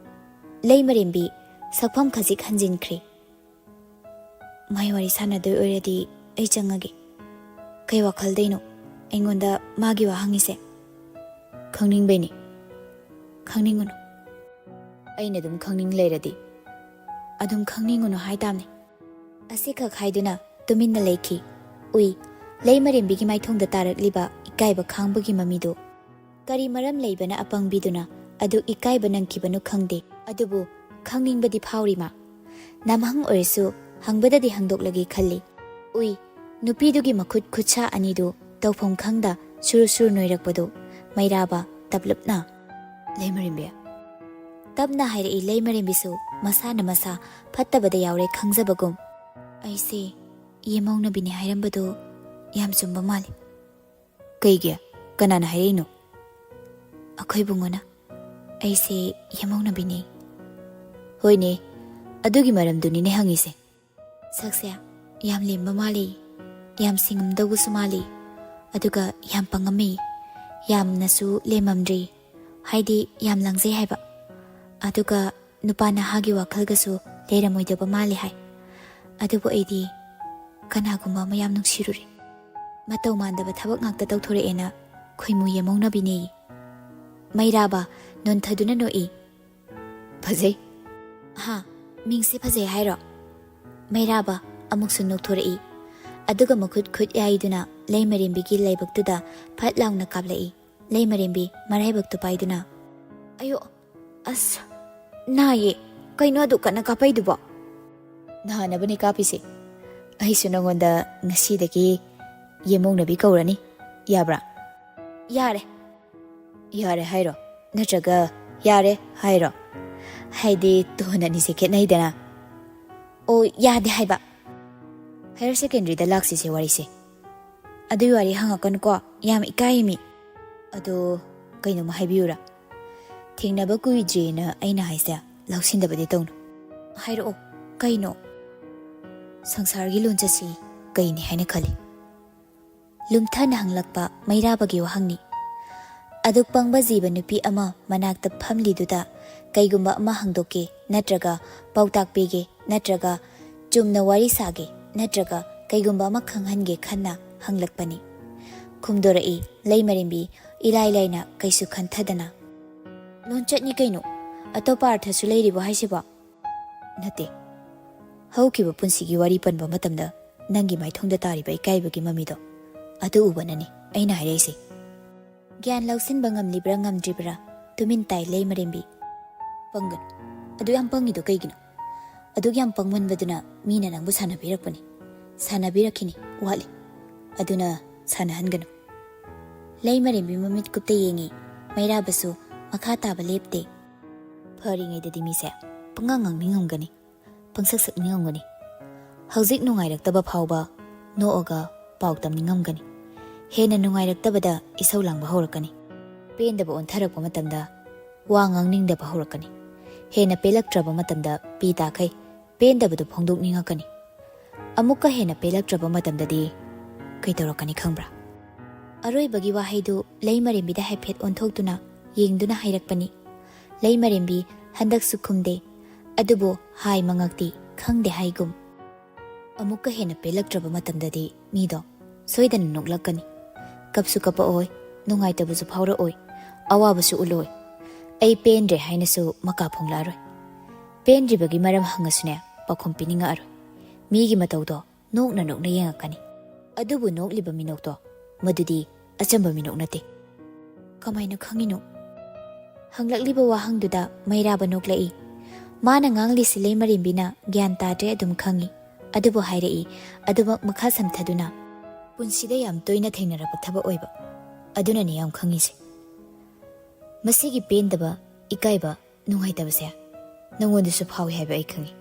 ꯂꯩꯃꯔꯦꯝꯕꯤ ꯁꯛꯐꯝ ꯈꯖꯤꯛ ꯍꯟꯖꯤꯟꯈ꯭ꯔꯦ꯫ "ꯃꯥꯏ ꯋꯥꯔꯤ ꯁꯥꯟꯅꯗꯣꯏ ꯑꯣꯏꯔꯗꯤ ꯑꯩ ꯆꯪꯉꯒꯦ꯫ ꯀꯩ ꯋꯥꯈꯜꯗꯩꯅꯣ ꯑꯩꯉꯣꯟꯗ ꯃꯥꯒꯤ ꯋꯥ ꯍꯪꯉꯤꯁꯦ?" "ꯈꯪꯅꯤꯡꯕꯩꯅꯤ꯫" "ꯈꯪꯅꯤꯡꯉꯨꯅꯨ꯫" "ꯑꯩꯅ ꯑꯗꯨꯝ ꯈꯪꯅꯤꯡ ꯂꯩꯔꯗꯤ?" "ꯑꯗꯨꯝ ꯈꯪꯅꯤꯡꯉꯨꯅꯨ ꯍꯥꯏꯇꯥꯝꯅꯤ꯫" ꯑꯁꯤꯈꯛ ꯍꯥꯏꯗꯨꯅ ꯇꯨꯃꯤꯟꯅ ꯂꯩꯈꯤ꯫ ꯎꯏ, ꯂꯩꯃꯔꯦꯝꯕꯤꯒꯤ ꯃꯥꯏꯊꯣꯡꯗ ꯇꯥꯔꯛꯂꯤꯕ ꯏꯀꯥꯏꯕ ꯈꯥꯡꯕꯒꯤ ꯃꯃꯤꯗꯨ꯫ ꯀꯔꯤ ꯃꯔꯝ ꯂꯩꯕꯅ ꯑꯄꯪꯕꯤꯗꯨꯅ ꯑꯗꯨꯛ ꯏꯀꯥꯏꯕ ꯅꯪꯈꯤꯕꯅꯣ ꯈꯪꯗꯦ, ꯑꯗꯨꯕꯨ ꯈꯪꯅꯤꯡꯕꯗꯤ ꯐꯥꯎꯔꯤ ꯃꯥ꯫ ꯅꯝꯍꯪ ꯑꯣꯏꯔꯁꯨ ꯍꯪꯕꯗꯗꯤ ꯍꯪꯗꯣꯛꯂꯒꯦ ꯈꯜꯂꯤ꯫ ꯎꯏ, ꯅꯨꯄꯤꯗꯨꯒꯤ ꯃꯈꯨꯠ ꯈꯨꯠꯁꯥ ꯑꯅꯤꯗꯨ ꯇꯧꯐꯝ ꯈꯪꯗ ꯁꯨꯔꯨ ꯁꯨꯔꯨ ꯅꯣꯏꯔꯛꯄꯗꯨ ꯃꯩꯔꯥꯕ ꯇꯞꯂꯞꯅ꯫ "ꯂꯩꯃꯔꯦꯝꯕꯤ?" ꯇꯞꯅ ꯍꯥꯏꯔꯛꯏ ꯂꯩꯃꯔꯦꯝꯕꯤꯁꯨ, ꯃꯁꯥꯅ ꯃꯁꯥ ꯐꯠꯇꯕꯗ ꯌꯥꯎꯔꯦ ꯈꯪꯖꯕꯒꯨꯝ꯫ "ꯑꯩꯁꯦ ꯌꯦꯃꯧꯅꯕꯤꯅꯦ ꯍꯥꯏꯔꯝꯕꯗꯣ ꯌꯥꯝ ꯆꯨꯝꯕ ꯃꯥꯜꯂꯤ꯫" "ꯀꯩꯒꯤ? ꯀꯅꯥꯅ ꯍꯥꯏꯔꯛꯏꯅꯣ?" "ꯑꯩꯈꯣꯏ ꯕꯨꯡꯉꯣꯅ ꯑꯩꯁꯦ ꯌꯦꯃꯧꯅꯕꯤꯅꯦ꯫" "ꯍꯣꯏꯅꯦ, ꯑꯗꯨꯒꯤ ꯃꯔꯝꯗꯨꯅꯤꯅꯦ ꯍꯪꯉꯤꯁꯦ꯫" "ꯁꯛꯁꯦ ꯌꯥꯝ ꯂꯦꯝꯕ ꯃꯥꯜꯂꯤ, ꯌꯥꯝ ꯁꯤꯡꯉꯝꯗꯧꯕꯁꯨ ꯃꯥꯜꯂꯤ, ꯑꯗꯨꯒ ꯌꯥꯝ ꯄꯪꯉꯝꯃꯤ, ꯌꯥꯝꯅꯁꯨ ꯂꯦꯝꯃꯝꯗ꯭ꯔꯤ, ꯍꯥꯏꯗꯤ ꯌꯥꯝ ꯂꯥꯡꯖꯩ ꯍꯥꯏꯕ꯫ ꯑꯗꯨꯒ ꯅꯨꯄꯥ ꯅꯍꯥꯒꯤ ꯋꯥꯈꯜꯒꯁꯨ ꯂꯩꯔꯝꯃꯣꯏꯗꯕ ꯃꯥꯜꯂꯤ ꯍꯥꯏ꯫ ꯑꯗꯨꯕꯨ ꯑꯩꯗꯤ ꯀꯅꯥꯒꯨꯝꯕ ꯑꯃ ꯌꯥꯝ ꯅꯨꯡꯁꯤꯔꯨꯔꯦ꯫ ꯃꯇꯧ ꯃꯥꯟꯗꯕ ꯊꯕꯛ ꯉꯥꯛꯇ ꯇꯧꯊꯣꯔꯛꯑꯦꯅ ꯈꯣꯏꯃꯨ ꯌꯦꯃꯧꯅꯕꯤꯅꯦ꯫" ꯃꯩꯔꯥꯕ ꯅꯣꯟꯊꯗꯨꯅ ꯅꯣꯛꯏ꯫ "ꯐꯖꯩ꯫" "ꯍꯥ? ꯃꯤꯡꯁꯦ ꯐꯖꯩ ꯍꯥꯏꯔꯣ?" ꯃꯩꯔꯥꯕ ꯑꯃꯨꯛꯁꯨ ꯅꯣꯛꯊꯣꯔꯛꯏ꯫ ꯑꯗꯨꯒ ꯃꯈꯨꯠ ꯈꯨꯠ ꯌꯥꯏꯗꯨꯅ ꯂꯩꯃꯔꯦꯝꯕꯤꯒꯤ ꯂꯥꯏꯕꯛꯇꯨꯗ ꯐꯠ ꯂꯥꯎꯅ ꯀꯥꯞꯂꯛꯏ꯫ ꯂꯩꯃꯔꯦꯝꯕꯤ ꯃꯔꯥꯏꯕꯛꯇꯨ ꯄꯥꯏꯗꯨꯅ, "ꯑꯌꯣ, ꯑꯁ, ꯅꯥꯏꯌꯦ꯫ ꯀꯩꯅꯣ ꯑꯗꯨ ꯀꯟꯅ ꯀꯥꯞꯄꯩꯗꯨꯕꯣ?" "ꯅꯥꯅꯕꯅꯦ ꯀꯥꯞꯄꯤꯁꯦ꯫ ꯑꯩꯁꯨ ꯅꯉꯣꯟꯗ ꯉꯁꯤꯗꯒꯤ ꯌꯦꯃꯧꯅꯕꯤ ꯀꯧꯔꯅꯤ꯫ ꯌꯥꯕ꯭ꯔꯥ?" "ꯌꯥꯔꯦ꯫" "ꯌꯥꯔꯦ ꯍꯥꯏꯔꯣ? ꯅꯠꯇ꯭ꯔꯒ ꯌꯥꯔꯦ ꯍꯥꯏꯔꯣ? ꯍꯥꯏꯗꯤ ꯇꯣꯟ ꯑꯅꯤꯁꯦ ꯈꯦꯠꯅꯩꯗꯅ꯫" "ꯑꯣ, ꯌꯥꯗꯦ ꯍꯥꯏꯕ꯫" "ꯍꯥꯌꯔ ꯁꯦꯀꯦꯟꯗꯔꯤꯗ ꯂꯥꯛꯁꯤꯁꯦ ꯋꯥꯔꯤꯁꯦ꯫ ꯑꯗꯨꯏ ꯋꯥꯔꯤ ꯍꯪꯉꯛꯀꯅꯨꯀꯣ, ꯌꯥꯝ ꯏꯀꯥꯏꯌꯦ ꯃꯤ꯫ ꯑꯗꯣ ꯀꯩꯅꯣꯝꯃ ꯍꯥꯏꯕꯤꯌꯨꯔꯥ? ꯊꯦꯡꯅꯕ ꯀꯨꯏꯗ꯭ꯔꯤꯅ ꯑꯩꯅ ꯍꯥꯏꯁꯦ ꯂꯧꯁꯤꯟꯗꯕꯗꯤ ꯇꯧꯅꯨ꯫" "ꯍꯥꯏꯔꯛꯑꯣ, ꯀꯩꯅꯣ?" "ꯁꯪꯁꯥꯔꯒꯤ ꯂꯣꯟꯆꯠꯁꯤ ꯀꯩꯅꯤ ꯍꯥꯏꯅ ꯈꯜꯂꯤ?" ꯂꯨꯝꯊꯅ ꯍꯪꯂꯛꯄ ꯃꯩꯔꯥꯕꯒꯤ ꯋꯥꯍꯪꯅꯤ꯫ ꯑꯗꯨꯛ ꯄꯪꯕ ꯖꯤꯕ ꯅꯨꯄꯤ ꯑꯃ ꯃꯅꯥꯛꯇ ꯐꯝꯂꯤꯗꯨꯗ ꯀꯩꯒꯨꯝꯕ ꯑꯃ ꯍꯪꯗꯣꯛꯀꯦ ꯅꯠꯇ꯭ꯔꯒ ꯄꯥꯎꯇꯥꯛ ꯄꯤꯒꯦ ꯅꯠꯇ꯭ꯔꯒ ꯆꯨꯝꯅ ꯋꯥꯔꯤ ꯁꯥꯒꯦ ꯅꯠꯇ꯭ꯔꯒ ꯀꯩꯒꯨꯝꯕ ꯑꯃ ꯈꯪꯍꯟꯒꯦ ꯈꯟꯅ ꯍꯪꯂꯛꯄꯅꯤ꯫ ꯈꯨꯝꯗꯣꯔꯛꯏ ꯂꯩꯃꯔꯦꯝꯕꯤ ꯏꯂꯥꯏ ꯂꯥꯏꯅ ꯀꯩꯁꯨ ꯈꯟꯊꯗꯅ꯫ "ꯂꯣꯟꯆꯠꯅꯤ ꯀꯩꯅꯣ, ꯑꯇꯣꯞꯄ ꯑꯥꯔꯊꯁꯨ ꯂꯩꯔꯤꯕꯣ ꯍꯥꯏꯁꯤꯕꯣ?" "ꯅꯠꯇꯦ꯫ ꯍꯧꯈꯤꯕ ꯄꯨꯟꯁꯤꯒꯤ ꯋꯥꯔꯤ ꯄꯟꯕ ꯃꯇꯝꯗ ꯅꯪꯒꯤ ꯃꯥꯏꯊꯣꯡꯗ ꯇꯥꯔꯤꯕ ꯏꯀꯥꯏꯕꯒꯤ ꯃꯃꯤꯗꯣ, ꯑꯗꯨ ꯎꯕꯅꯅꯤ ꯑꯩꯅ ꯍꯥꯏꯔꯛꯏꯁꯦ꯫" ꯒ꯭ꯌꯥꯟ ꯂꯧꯁꯤꯟꯕ ꯉꯝꯂꯤꯕ꯭ꯔꯥ ꯉꯝꯗ꯭ꯔꯤꯕ꯭ꯔꯥ ꯇꯨꯃꯤꯟ ꯇꯥꯏ ꯂꯩꯃꯔꯦꯝꯕꯤ꯫ "ꯄꯪꯒꯅꯨ꯫ ꯑꯗꯨ ꯌꯥꯝ ꯄꯪꯉꯤꯗꯣ ꯀꯩꯒꯤꯅꯣ? ꯑꯗꯨꯛ ꯌꯥꯝ ꯄꯪꯃꯟꯕꯗꯨꯅ ꯃꯤꯅ ꯅꯪꯕꯨ ꯁꯥꯟꯅꯕꯤꯔꯛꯄꯅꯤ꯫ ꯁꯥꯟꯅꯕꯤꯔꯛꯈꯤꯅꯤ, ꯋꯥꯠꯂꯤ꯫ ꯑꯗꯨꯅ ꯁꯥꯟꯅꯍꯟꯒꯅꯨ꯫" ꯂꯩꯃꯔꯦꯝꯕꯤ ꯃꯃꯤꯠ ꯀꯨꯞꯇ ꯌꯦꯡꯉꯤ꯫ ꯃꯩꯔꯥꯕꯁꯨ ꯃꯈꯥ ꯇꯥꯕ ꯂꯦꯞꯇꯦ꯫ ꯐꯔꯤꯉꯩꯗꯗꯤ ꯃꯤꯁꯦ ꯄꯪꯉꯥꯡ ꯉꯥꯡꯅꯤꯡꯉꯝꯒꯅꯤ, ꯄꯪꯁꯛ ꯁꯛꯅꯤꯡꯉꯝꯒꯅꯤ꯫ ꯍꯧꯖꯤꯛ ꯅꯨꯡꯉꯥꯏꯔꯛꯇꯕ ꯐꯥꯎꯕ ꯅꯣꯛꯑꯒ ꯄꯥꯎ ꯇꯝꯅꯤꯡꯉꯝꯒꯅꯤ꯫ ꯍꯦꯟꯅ ꯅꯨꯡꯉꯥꯏꯔꯛꯇꯕꯗ ꯏꯁꯧ ꯂꯥꯡꯕ ꯍꯧꯔꯛꯀꯅꯤ꯫ ꯄꯦꯟꯗꯕ ꯑꯣꯟꯊꯔꯛꯄ ꯃꯇꯝꯗ ꯋꯥ ꯉꯥꯡꯅꯤꯡꯗꯕ ꯍꯧꯔꯛꯀꯅꯤ꯫ ꯍꯦꯟꯅ ꯄꯦꯜꯂꯛꯇ꯭ꯔꯕ ꯃꯇꯝꯗ ꯄꯤ ꯇꯥꯈꯩ ꯄꯦꯟꯗꯕꯗꯨ ꯐꯣꯡꯗꯣꯛꯅꯤꯡꯉꯛꯀꯅꯤ꯫ ꯑꯃꯨꯛꯀ ꯍꯦꯟꯅ ꯄꯦꯜꯂꯛꯇ꯭ꯔꯕ ꯃꯇꯝꯗꯗꯤ ꯀꯩꯗꯧꯔꯛꯀꯅꯤ ꯈꯪꯕ꯭ꯔꯥ? ꯑꯔꯣꯏꯕꯒꯤ ꯋꯥꯍꯩꯗꯨ ꯂꯩꯃꯔꯦꯝꯕꯤꯗ ꯍꯥꯏꯐꯦꯠ ꯑꯣꯟꯊꯣꯛꯇꯨꯅ ꯌꯦꯡꯗꯨꯅ ꯍꯥꯏꯔꯛꯄꯅꯤ꯫ ꯂꯩꯃꯔꯦꯝꯕꯤ ꯍꯟꯗꯛꯁꯨ ꯈꯨꯝꯗꯦ, ꯑꯗꯨꯕꯨ ꯍꯥꯏ ꯃꯉꯛꯇꯤ ꯈꯪꯗꯦ ꯍꯥꯏꯒꯨꯝ꯫ ꯑꯃꯨꯛꯀ ꯍꯦꯟꯅ ꯄꯦꯜꯂꯛꯇ꯭ꯔꯕ ꯃꯇꯝꯗꯗꯤ ꯃꯤꯗꯣ ꯁꯣꯏꯗꯅ ꯅꯣꯛꯂꯛꯀꯅꯤ꯫ ꯀꯞꯁꯨ ꯀꯞꯄꯛꯑꯣꯏ, ꯅꯨꯡꯉꯥꯏꯇꯕꯁꯨ ꯐꯥꯎꯔꯛꯑꯣꯏ, ꯑꯋꯥꯕꯁꯨ ꯎꯠꯂꯣꯏ꯫ ꯑꯩ ꯄꯦꯟꯗ꯭ꯔꯦ ꯍꯥꯏꯅꯁꯨ ꯃꯀꯥ ꯐꯣꯡꯂꯛꯑꯔꯣꯏ꯫ ꯄꯦꯟꯗ꯭ꯔꯤꯕꯒꯤ ꯃꯔꯝ ꯍꯪꯉꯁꯨꯅꯦ, ꯄꯥꯎꯈꯨꯝ ꯄꯤꯅꯤꯡꯉꯛꯑꯔꯣꯏ꯫ ꯃꯤꯒꯤ ꯃꯇꯧꯗꯣ ꯅꯣꯛꯅ ꯅꯣꯛꯅ ꯌꯦꯡꯉꯛꯀꯅꯤ꯫ ꯑꯗꯨꯕꯨ ꯅꯣꯛꯂꯤꯕ ꯃꯤꯅꯣꯛꯇꯣ ꯃꯗꯨꯗꯤ ꯑꯆꯝꯕ ꯃꯤꯅꯣꯛ ꯅꯠꯇꯦ꯫ "ꯀꯃꯥꯏꯅ ꯈꯪꯉꯤꯅꯣ?" ꯍꯪꯂꯛꯂꯤꯕ ꯋꯥꯍꯪꯗꯨꯗ ꯃꯩꯔꯥꯕ ꯅꯣꯛꯂꯛꯏ꯫ ꯃꯥꯅ ꯉꯥꯡꯂꯤꯁꯤ ꯂꯩꯃꯔꯦꯝꯕꯤꯅ ꯒ꯭ꯌꯥꯟ ꯇꯥꯗ꯭ꯔꯦ ꯑꯗꯨꯝ ꯈꯪꯉꯤ꯫ ꯑꯗꯨꯕꯨ ꯍꯥꯏꯔꯛꯏ, ꯑꯗꯨꯃꯛ ꯃꯈꯥ ꯁꯝꯊꯗꯨꯅ, "ꯄꯨꯟꯁꯤꯗ ꯌꯥꯝ ꯇꯣꯏꯅ ꯊꯦꯡꯅꯔꯛꯄ ꯊꯕꯛ ꯑꯣꯏꯕ, ꯑꯗꯨꯅꯅꯤ ꯌꯥꯝ ꯈꯪꯉꯤꯁꯦ꯫ ꯃꯁꯤꯒꯤ ꯄꯦꯟꯗꯕ, ꯏꯀꯥꯏꯕ, ꯅꯨꯡꯉꯥꯏꯇꯕꯁꯦ ꯅꯪꯉꯣꯟꯗꯁꯨ ꯐꯥꯎꯏ ꯍꯥꯏꯕ ꯑꯩ ꯈꯪꯉꯤ꯫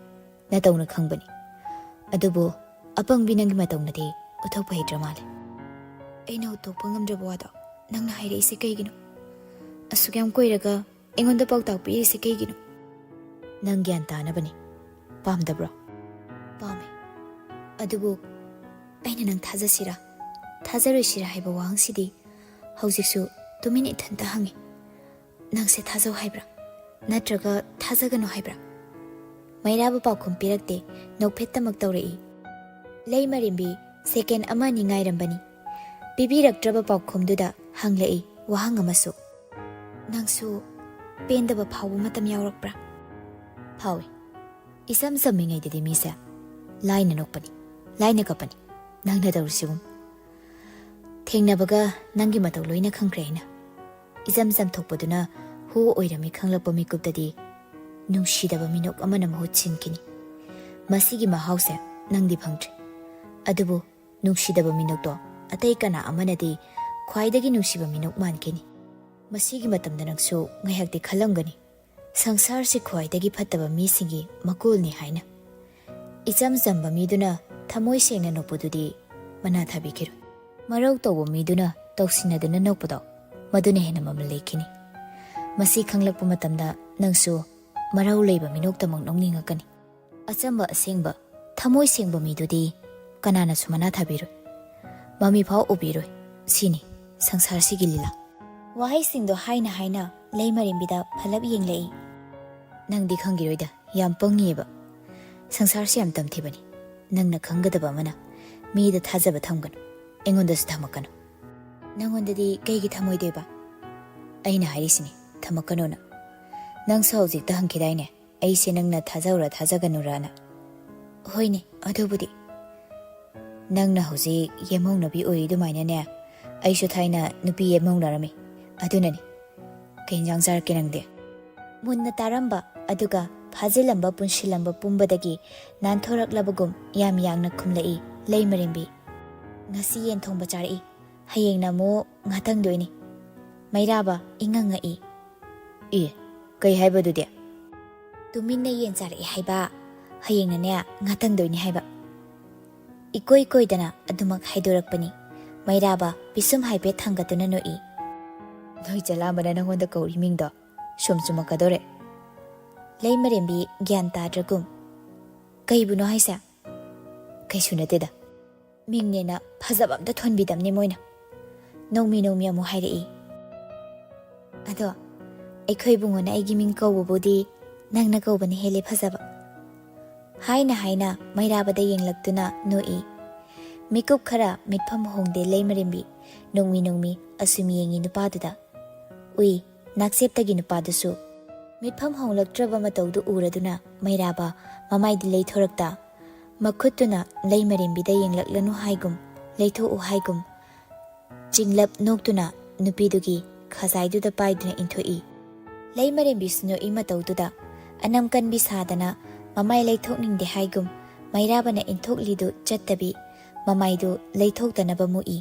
ꯅꯇꯧꯅ ꯈꯪꯕꯅꯤ꯫ ꯑꯗꯨꯕꯨ ꯑꯄꯪꯕꯤ ꯅꯪꯒꯤ ꯃꯇꯧꯅꯗꯤ ꯎꯠꯊꯣꯛꯄ ꯍꯩꯇ꯭ꯔ ꯃꯥꯜꯂꯦ꯫ ꯑꯩꯅ ꯎꯠꯊꯣꯛꯄ ꯉꯝꯗ꯭ꯔꯕ ꯋꯥꯗꯣ ꯅꯪꯅ ꯍꯥꯏꯔꯛꯏꯁꯦ ꯀꯩꯒꯤꯅꯣ? ꯑꯁꯨꯛ ꯌꯥꯝ ꯀꯨꯏꯔꯒ ꯑꯩꯉꯣꯟꯗ ꯄꯥꯎꯇꯥꯛ ꯄꯤꯔꯤꯁꯦ ꯀꯩꯒꯤꯅꯣ?" "ꯅꯪ ꯒ꯭ꯌꯥꯟ ꯇꯥꯅꯕꯅꯤ꯫ ꯄꯥꯝꯗꯕ꯭ꯔꯣ?" "ꯄꯥꯝꯃꯦ꯫ ꯑꯗꯨꯕꯨ ꯑꯩꯅ ꯅꯪ ꯊꯥꯖꯁꯤꯔꯥ, ꯊꯥꯖꯔꯣꯏꯁꯤꯔꯥ ꯍꯥꯏꯕ ꯋꯥꯍꯪꯁꯤꯗꯤ ꯍꯧꯖꯤꯛꯁꯨ ꯇꯨꯃꯤꯟ ꯏꯊꯟꯇ ꯍꯪꯉꯤ꯫ ꯅꯪꯁꯦ ꯊꯥꯖꯧ ꯍꯥꯏꯕ꯭ꯔꯥ? ꯅꯠꯇ꯭ꯔꯒ ꯊꯥꯖꯒꯅꯨ ꯍꯥꯏꯕ꯭ꯔꯥ?" ꯃꯩꯔꯥꯕ ꯄꯥꯎꯈꯨꯝ ꯄꯤꯔꯛꯇꯦ, ꯅꯣꯛꯐꯦꯠꯇꯃꯛ ꯇꯧꯔꯛꯏ꯫ ꯂꯩꯃꯔꯦꯝꯕꯤ ꯁꯦꯀꯦꯟ ꯑꯃ ꯑꯅꯤ ꯉꯥꯏꯔꯝꯕꯅꯤ꯫ ꯄꯤꯕꯤꯔꯛꯇ꯭ꯔꯕ ꯄꯥꯎꯈꯨꯝꯗꯨꯗ ꯍꯪꯂꯛꯏ ꯋꯥꯍꯪ ꯑꯃꯁꯨ꯫ "ꯅꯪꯁꯨ ꯄꯦꯟꯗꯕ ꯐꯥꯎꯕ ꯃꯇꯝ ꯌꯥꯎꯔꯛꯄ꯭ꯔꯥ?" "ꯐꯥꯎꯏ꯫ ꯏꯆꯝ ꯆꯝꯃꯤꯉꯩꯗꯗꯤ ꯃꯤꯁꯦ ꯂꯥꯏꯅ ꯅꯣꯛꯄꯅꯤ, ꯂꯥꯏꯅ ꯀꯞꯄꯅꯤ꯫ ꯅꯪꯅ ꯇꯧꯔꯤꯁꯤꯒꯨꯝ꯫ ꯊꯦꯡꯅꯕꯒ ꯅꯪꯒꯤ ꯃꯇꯧ ꯂꯣꯏꯅ ꯈꯪꯈ꯭ꯔꯦ ꯑꯩꯅ꯫ ꯏꯆꯝ ꯆꯝꯊꯣꯛꯄꯗꯨꯅ ꯍꯨ ꯑꯣꯏꯔꯝꯃꯤ ꯈꯪꯂꯛꯄ ꯃꯤꯀꯨꯞꯇꯗꯤ ꯅꯨꯡꯁꯤꯗꯕ ꯃꯤꯅꯣꯛ ꯑꯃꯅ ꯃꯍꯨꯠ ꯁꯤꯟꯈꯤꯅꯤ꯫ ꯃꯁꯤꯒꯤ ꯃꯍꯥꯎꯁꯦ ꯅꯪꯗꯤ ꯐꯪꯗ꯭ꯔꯤ꯫ ꯑꯗꯨꯕꯨ ꯅꯨꯡꯁꯤꯗꯕ ꯃꯤꯅꯣꯛꯇꯣ ꯑꯇꯩ ꯀꯅꯥ ꯑꯃꯅꯗꯤ ꯈ꯭ꯋꯥꯏꯗꯒꯤ ꯅꯨꯡꯁꯤꯕ ꯃꯤꯅꯣꯛ ꯃꯥꯟꯈꯤꯅꯤ꯫ ꯃꯁꯤꯒꯤ ꯃꯇꯝꯗ ꯅꯪꯁꯨ ꯉꯥꯏꯍꯥꯛꯇꯤ ꯈꯜꯂꯝꯒꯅꯤ, ꯁꯪꯁꯥꯔꯁꯤ ꯈ꯭ꯋꯥꯏꯗꯒꯤ ꯐꯠꯇꯕ ꯃꯤꯁꯤꯡꯒꯤ ꯃꯀꯣꯜꯅꯤ ꯍꯥꯏꯅ꯫ ꯏꯆꯝ ꯆꯝꯕ ꯃꯤꯗꯨꯅ ꯊꯃꯣꯏ ꯁꯦꯡꯅ ꯅꯣꯛꯄꯗꯨꯗꯤ ꯃꯅꯥ ꯊꯥꯕꯤꯈꯤꯔꯣꯏ꯫ ꯃꯔꯧ ꯇꯧꯕ ꯃꯤꯗꯨꯅ ꯇꯧꯁꯤꯟꯅꯗꯨꯅ ꯅꯣꯛꯄꯗꯣ, ꯃꯗꯨꯅ ꯍꯦꯟꯅ ꯃꯃꯜ ꯂꯩꯈꯤꯅꯤ꯫ ꯃꯁꯤ ꯈꯪꯂꯛꯄ ꯃꯇꯝꯗ ꯅꯪꯁꯨ ꯃꯔꯧ ꯂꯩꯕ ꯃꯤꯅꯣꯛꯇꯃꯛ ꯅꯣꯛꯅꯤꯡꯉꯛꯀꯅꯤ꯫ ꯑꯆꯝꯕ ꯑꯁꯦꯡꯕ, ꯊꯃꯣꯏ ꯁꯦꯡꯕ ꯃꯤꯗꯨꯗꯤ ꯀꯅꯥꯅꯁꯨ ꯃꯅꯥ ꯊꯥꯕꯤꯔꯣꯏ, ꯃꯃꯤ ꯐꯥꯎ ꯎꯕꯤꯔꯣꯏ꯫ ꯁꯤꯅꯤ ꯁꯪꯁꯥꯔꯁꯤꯒꯤ ꯂꯤꯂꯥ꯫ ꯋꯥꯍꯩꯁꯤꯡꯗꯣ ꯍꯥꯏꯅ ꯍꯥꯏꯅ ꯂꯩꯃꯔꯦꯝꯕꯤꯗ ꯐꯂꯞ ꯌꯦꯡꯂꯛꯏ꯫ ꯅꯪꯗꯤ ꯈꯪꯈꯤꯔꯣꯏꯗ, ꯌꯥꯝ ꯄꯪꯉꯤꯑꯕ꯫ ꯁꯪꯁꯥꯔꯁꯤ ꯌꯥꯝ ꯇꯝꯊꯤꯕꯅꯤ꯫ ꯅꯪꯅ ꯈꯪꯒꯗꯕ ꯑꯃꯅ ꯃꯤꯗ ꯊꯥꯖꯕ ꯊꯝꯒꯅꯨ, ꯑꯩꯉꯣꯟꯗꯁꯨ ꯊꯝꯃꯛꯀꯅꯨ꯫ ꯅꯪꯉꯣꯟꯗꯗꯤ ꯀꯩꯒꯤ ꯊꯝꯃꯣꯏꯗꯣꯏꯕ? ꯑꯩꯅ ꯍꯥꯏꯔꯤꯁꯤꯅꯤ, ꯊꯝꯃꯛꯀꯅꯣꯅ꯫ ꯅꯪꯁꯨ ꯍꯧꯖꯤꯛꯇ ꯍꯪꯈꯤꯗꯥꯏꯅꯦ, ꯑꯩꯁꯦ ꯅꯪꯅ ꯊꯥꯖꯧꯔ ꯊꯥꯖꯒꯅꯨꯔꯅ? ꯍꯣꯏꯅꯦ, ꯑꯗꯨꯕꯨꯗꯤ꯫ ꯅꯪꯅ ꯍꯧꯖꯤꯛ ꯌꯦꯝꯍꯧꯅꯕꯤ ꯑꯣꯏꯔꯤ ꯑꯗꯨꯃꯥꯏꯅꯅꯦ, ꯑꯩꯁꯨ ꯊꯥꯏꯅ ꯅꯨꯄꯤ ꯌꯦꯝꯍꯧꯅꯔꯝꯃꯤ꯫ ꯑꯗꯨꯅꯅꯤ꯫ ꯀꯩ ꯏꯟꯖꯥꯡ ꯆꯥꯔꯛꯀꯦ ꯅꯪꯗꯤ? ꯃꯨꯟꯅ ꯇꯥꯔꯝꯕ, ꯑꯗꯨꯒ ꯐꯥꯖꯤꯜꯂꯝꯕ ꯄꯨꯟꯁꯤꯜꯂꯝꯕ ꯄꯨꯝꯕꯗꯒꯤ ꯅꯥꯟꯊꯣꯔꯛꯂꯕꯒꯨꯝ ꯌꯥꯝ ꯌꯥꯡꯅ ꯈꯨꯝꯂꯛꯏ ꯂꯩꯃꯔꯦꯝꯕꯤ꯫ ꯉꯁꯤ ꯌꯦꯟ ꯊꯣꯡꯕ ꯆꯥꯔꯛꯏ, ꯍꯌꯦꯡꯅ ꯑꯃꯨꯛ ꯉꯥꯇꯪꯗꯣꯏꯅꯤ꯫ ꯃꯩꯔꯥꯕ ꯏꯉꯛ ꯉꯛꯏ꯫ ꯏ, ꯀꯩ ꯍꯥꯏꯕꯗꯨꯗꯤ? ꯇꯨꯃꯤꯟꯅ ꯌꯦꯟ ꯆꯥꯔꯛꯑꯦ ꯍꯥꯏꯕ, ꯍꯌꯦꯡꯅꯅꯦ ꯉꯥꯇꯪꯗꯣꯏꯅꯤ ꯍꯥꯏꯕ꯫ ꯏꯀꯣꯏ ꯀꯣꯏꯗꯅ ꯑꯗꯨꯃꯛ ꯍꯥꯏꯗꯣꯔꯛꯄꯅꯤ꯫ ꯃꯩꯔꯥꯕ ꯄꯤꯁꯨꯝ ꯍꯥꯏꯐꯦꯠ ꯊꯥꯡꯒꯠꯇꯨꯅ ꯅꯣꯛꯏ꯫ ꯅꯣꯏ ꯆꯂꯥꯝꯕꯅ ꯅꯪꯉꯣꯟꯗ ꯀꯧꯔꯤ ꯃꯤꯡꯗꯣ ꯁꯨꯝ ꯆꯨꯝꯃꯛꯀꯗꯧꯔꯦ꯫ ꯂꯩꯃꯔꯦꯝꯕꯤ ꯒ꯭ꯌꯥꯟ ꯇꯥꯗ꯭ꯔꯒꯨꯝ, ꯀꯩꯕꯨꯅꯣ ꯍꯥꯏꯁꯦ? ꯀꯩꯁꯨ ꯅꯠꯇꯦꯗ꯫ ꯃꯤꯡꯅꯦꯅ ꯐꯖꯕ ꯑꯝꯇ ꯊꯣꯟꯕꯤꯗꯝꯅꯦ ꯃꯣꯏꯅ꯫ ꯅꯣꯡꯃꯤ ꯅꯣꯡꯃꯤ ꯑꯃꯨꯛ ꯍꯥꯏꯔꯛꯏ꯫ ꯑꯗꯣ ꯑꯩꯈꯣꯏ ꯏꯕꯨꯡꯉꯣꯅ ꯑꯩꯒꯤ ꯃꯤꯡ ꯀꯧꯕꯕꯨꯗꯤ ꯅꯪꯅ ꯀꯧꯕꯅ ꯍꯦꯜꯂꯦ ꯐꯖꯕ꯫ ꯍꯥꯏꯅ ꯍꯥꯏꯅ ꯃꯩꯔꯥꯕꯗ ꯌꯦꯡꯂꯛꯇꯨꯅ ꯅꯣꯛꯏ꯫ ꯃꯤꯀꯨꯞ ꯈꯔ ꯃꯤꯠꯐꯝ ꯍꯣꯡꯗꯦ ꯂꯩꯃꯔꯦꯝꯕꯤ꯫ ꯅꯣꯡꯃꯤ ꯅꯣꯡꯃꯤ ꯑꯁꯨꯝ ꯌꯦꯡꯉꯤ ꯅꯨꯄꯥꯗꯨꯗ꯫ ꯎꯏ, ꯅꯥꯛꯆꯦꯞꯇꯒꯤ ꯅꯨꯄꯥꯗꯨꯁꯨ꯫ ꯃꯤꯠꯐꯝ ꯍꯣꯡꯂꯛꯇ꯭ꯔꯕ ꯃꯇꯧꯗꯨ ꯎꯔꯗꯨꯅ ꯃꯩꯔꯥꯕ ꯃꯃꯥꯏꯗꯤ ꯂꯩꯊꯣꯔꯛꯇ, ꯃꯈꯨꯠꯇꯨꯅ ꯂꯩꯃꯔꯦꯝꯕꯤꯗ ꯌꯦꯡꯂꯛꯂꯅꯨ ꯍꯥꯏꯒꯨꯝ, ꯂꯩꯊꯣꯛꯎ ꯍꯥꯏꯒꯨꯝ, ꯆꯤꯡꯂꯞ ꯅꯣꯛꯇꯨꯅ ꯅꯨꯄꯤꯗꯨꯒꯤ ꯈꯖꯥꯏꯗꯨꯗ ꯄꯥꯏꯗꯨꯅ ꯏꯟꯊꯣꯛꯏ꯫ ꯂꯩꯃꯔꯦꯝꯕꯤꯁꯨ ꯅꯣꯛꯏ ꯃꯇꯧꯗꯨꯗ ꯑꯅꯝ ꯀꯟꯕꯤ ꯁꯥꯗꯅ ꯃꯃꯥꯏ ꯂꯩꯊꯣꯛꯅꯤꯡꯗꯦ ꯍꯥꯏꯒꯨꯝ ꯃꯩꯔꯥꯕꯅ ꯏꯟꯊꯣꯛꯂꯤꯗꯨ ꯆꯠꯇꯕꯤ ꯃꯃꯥꯏꯗꯨ ꯂꯩꯊꯣꯛꯇꯅꯕ ꯃꯨꯛꯏ꯫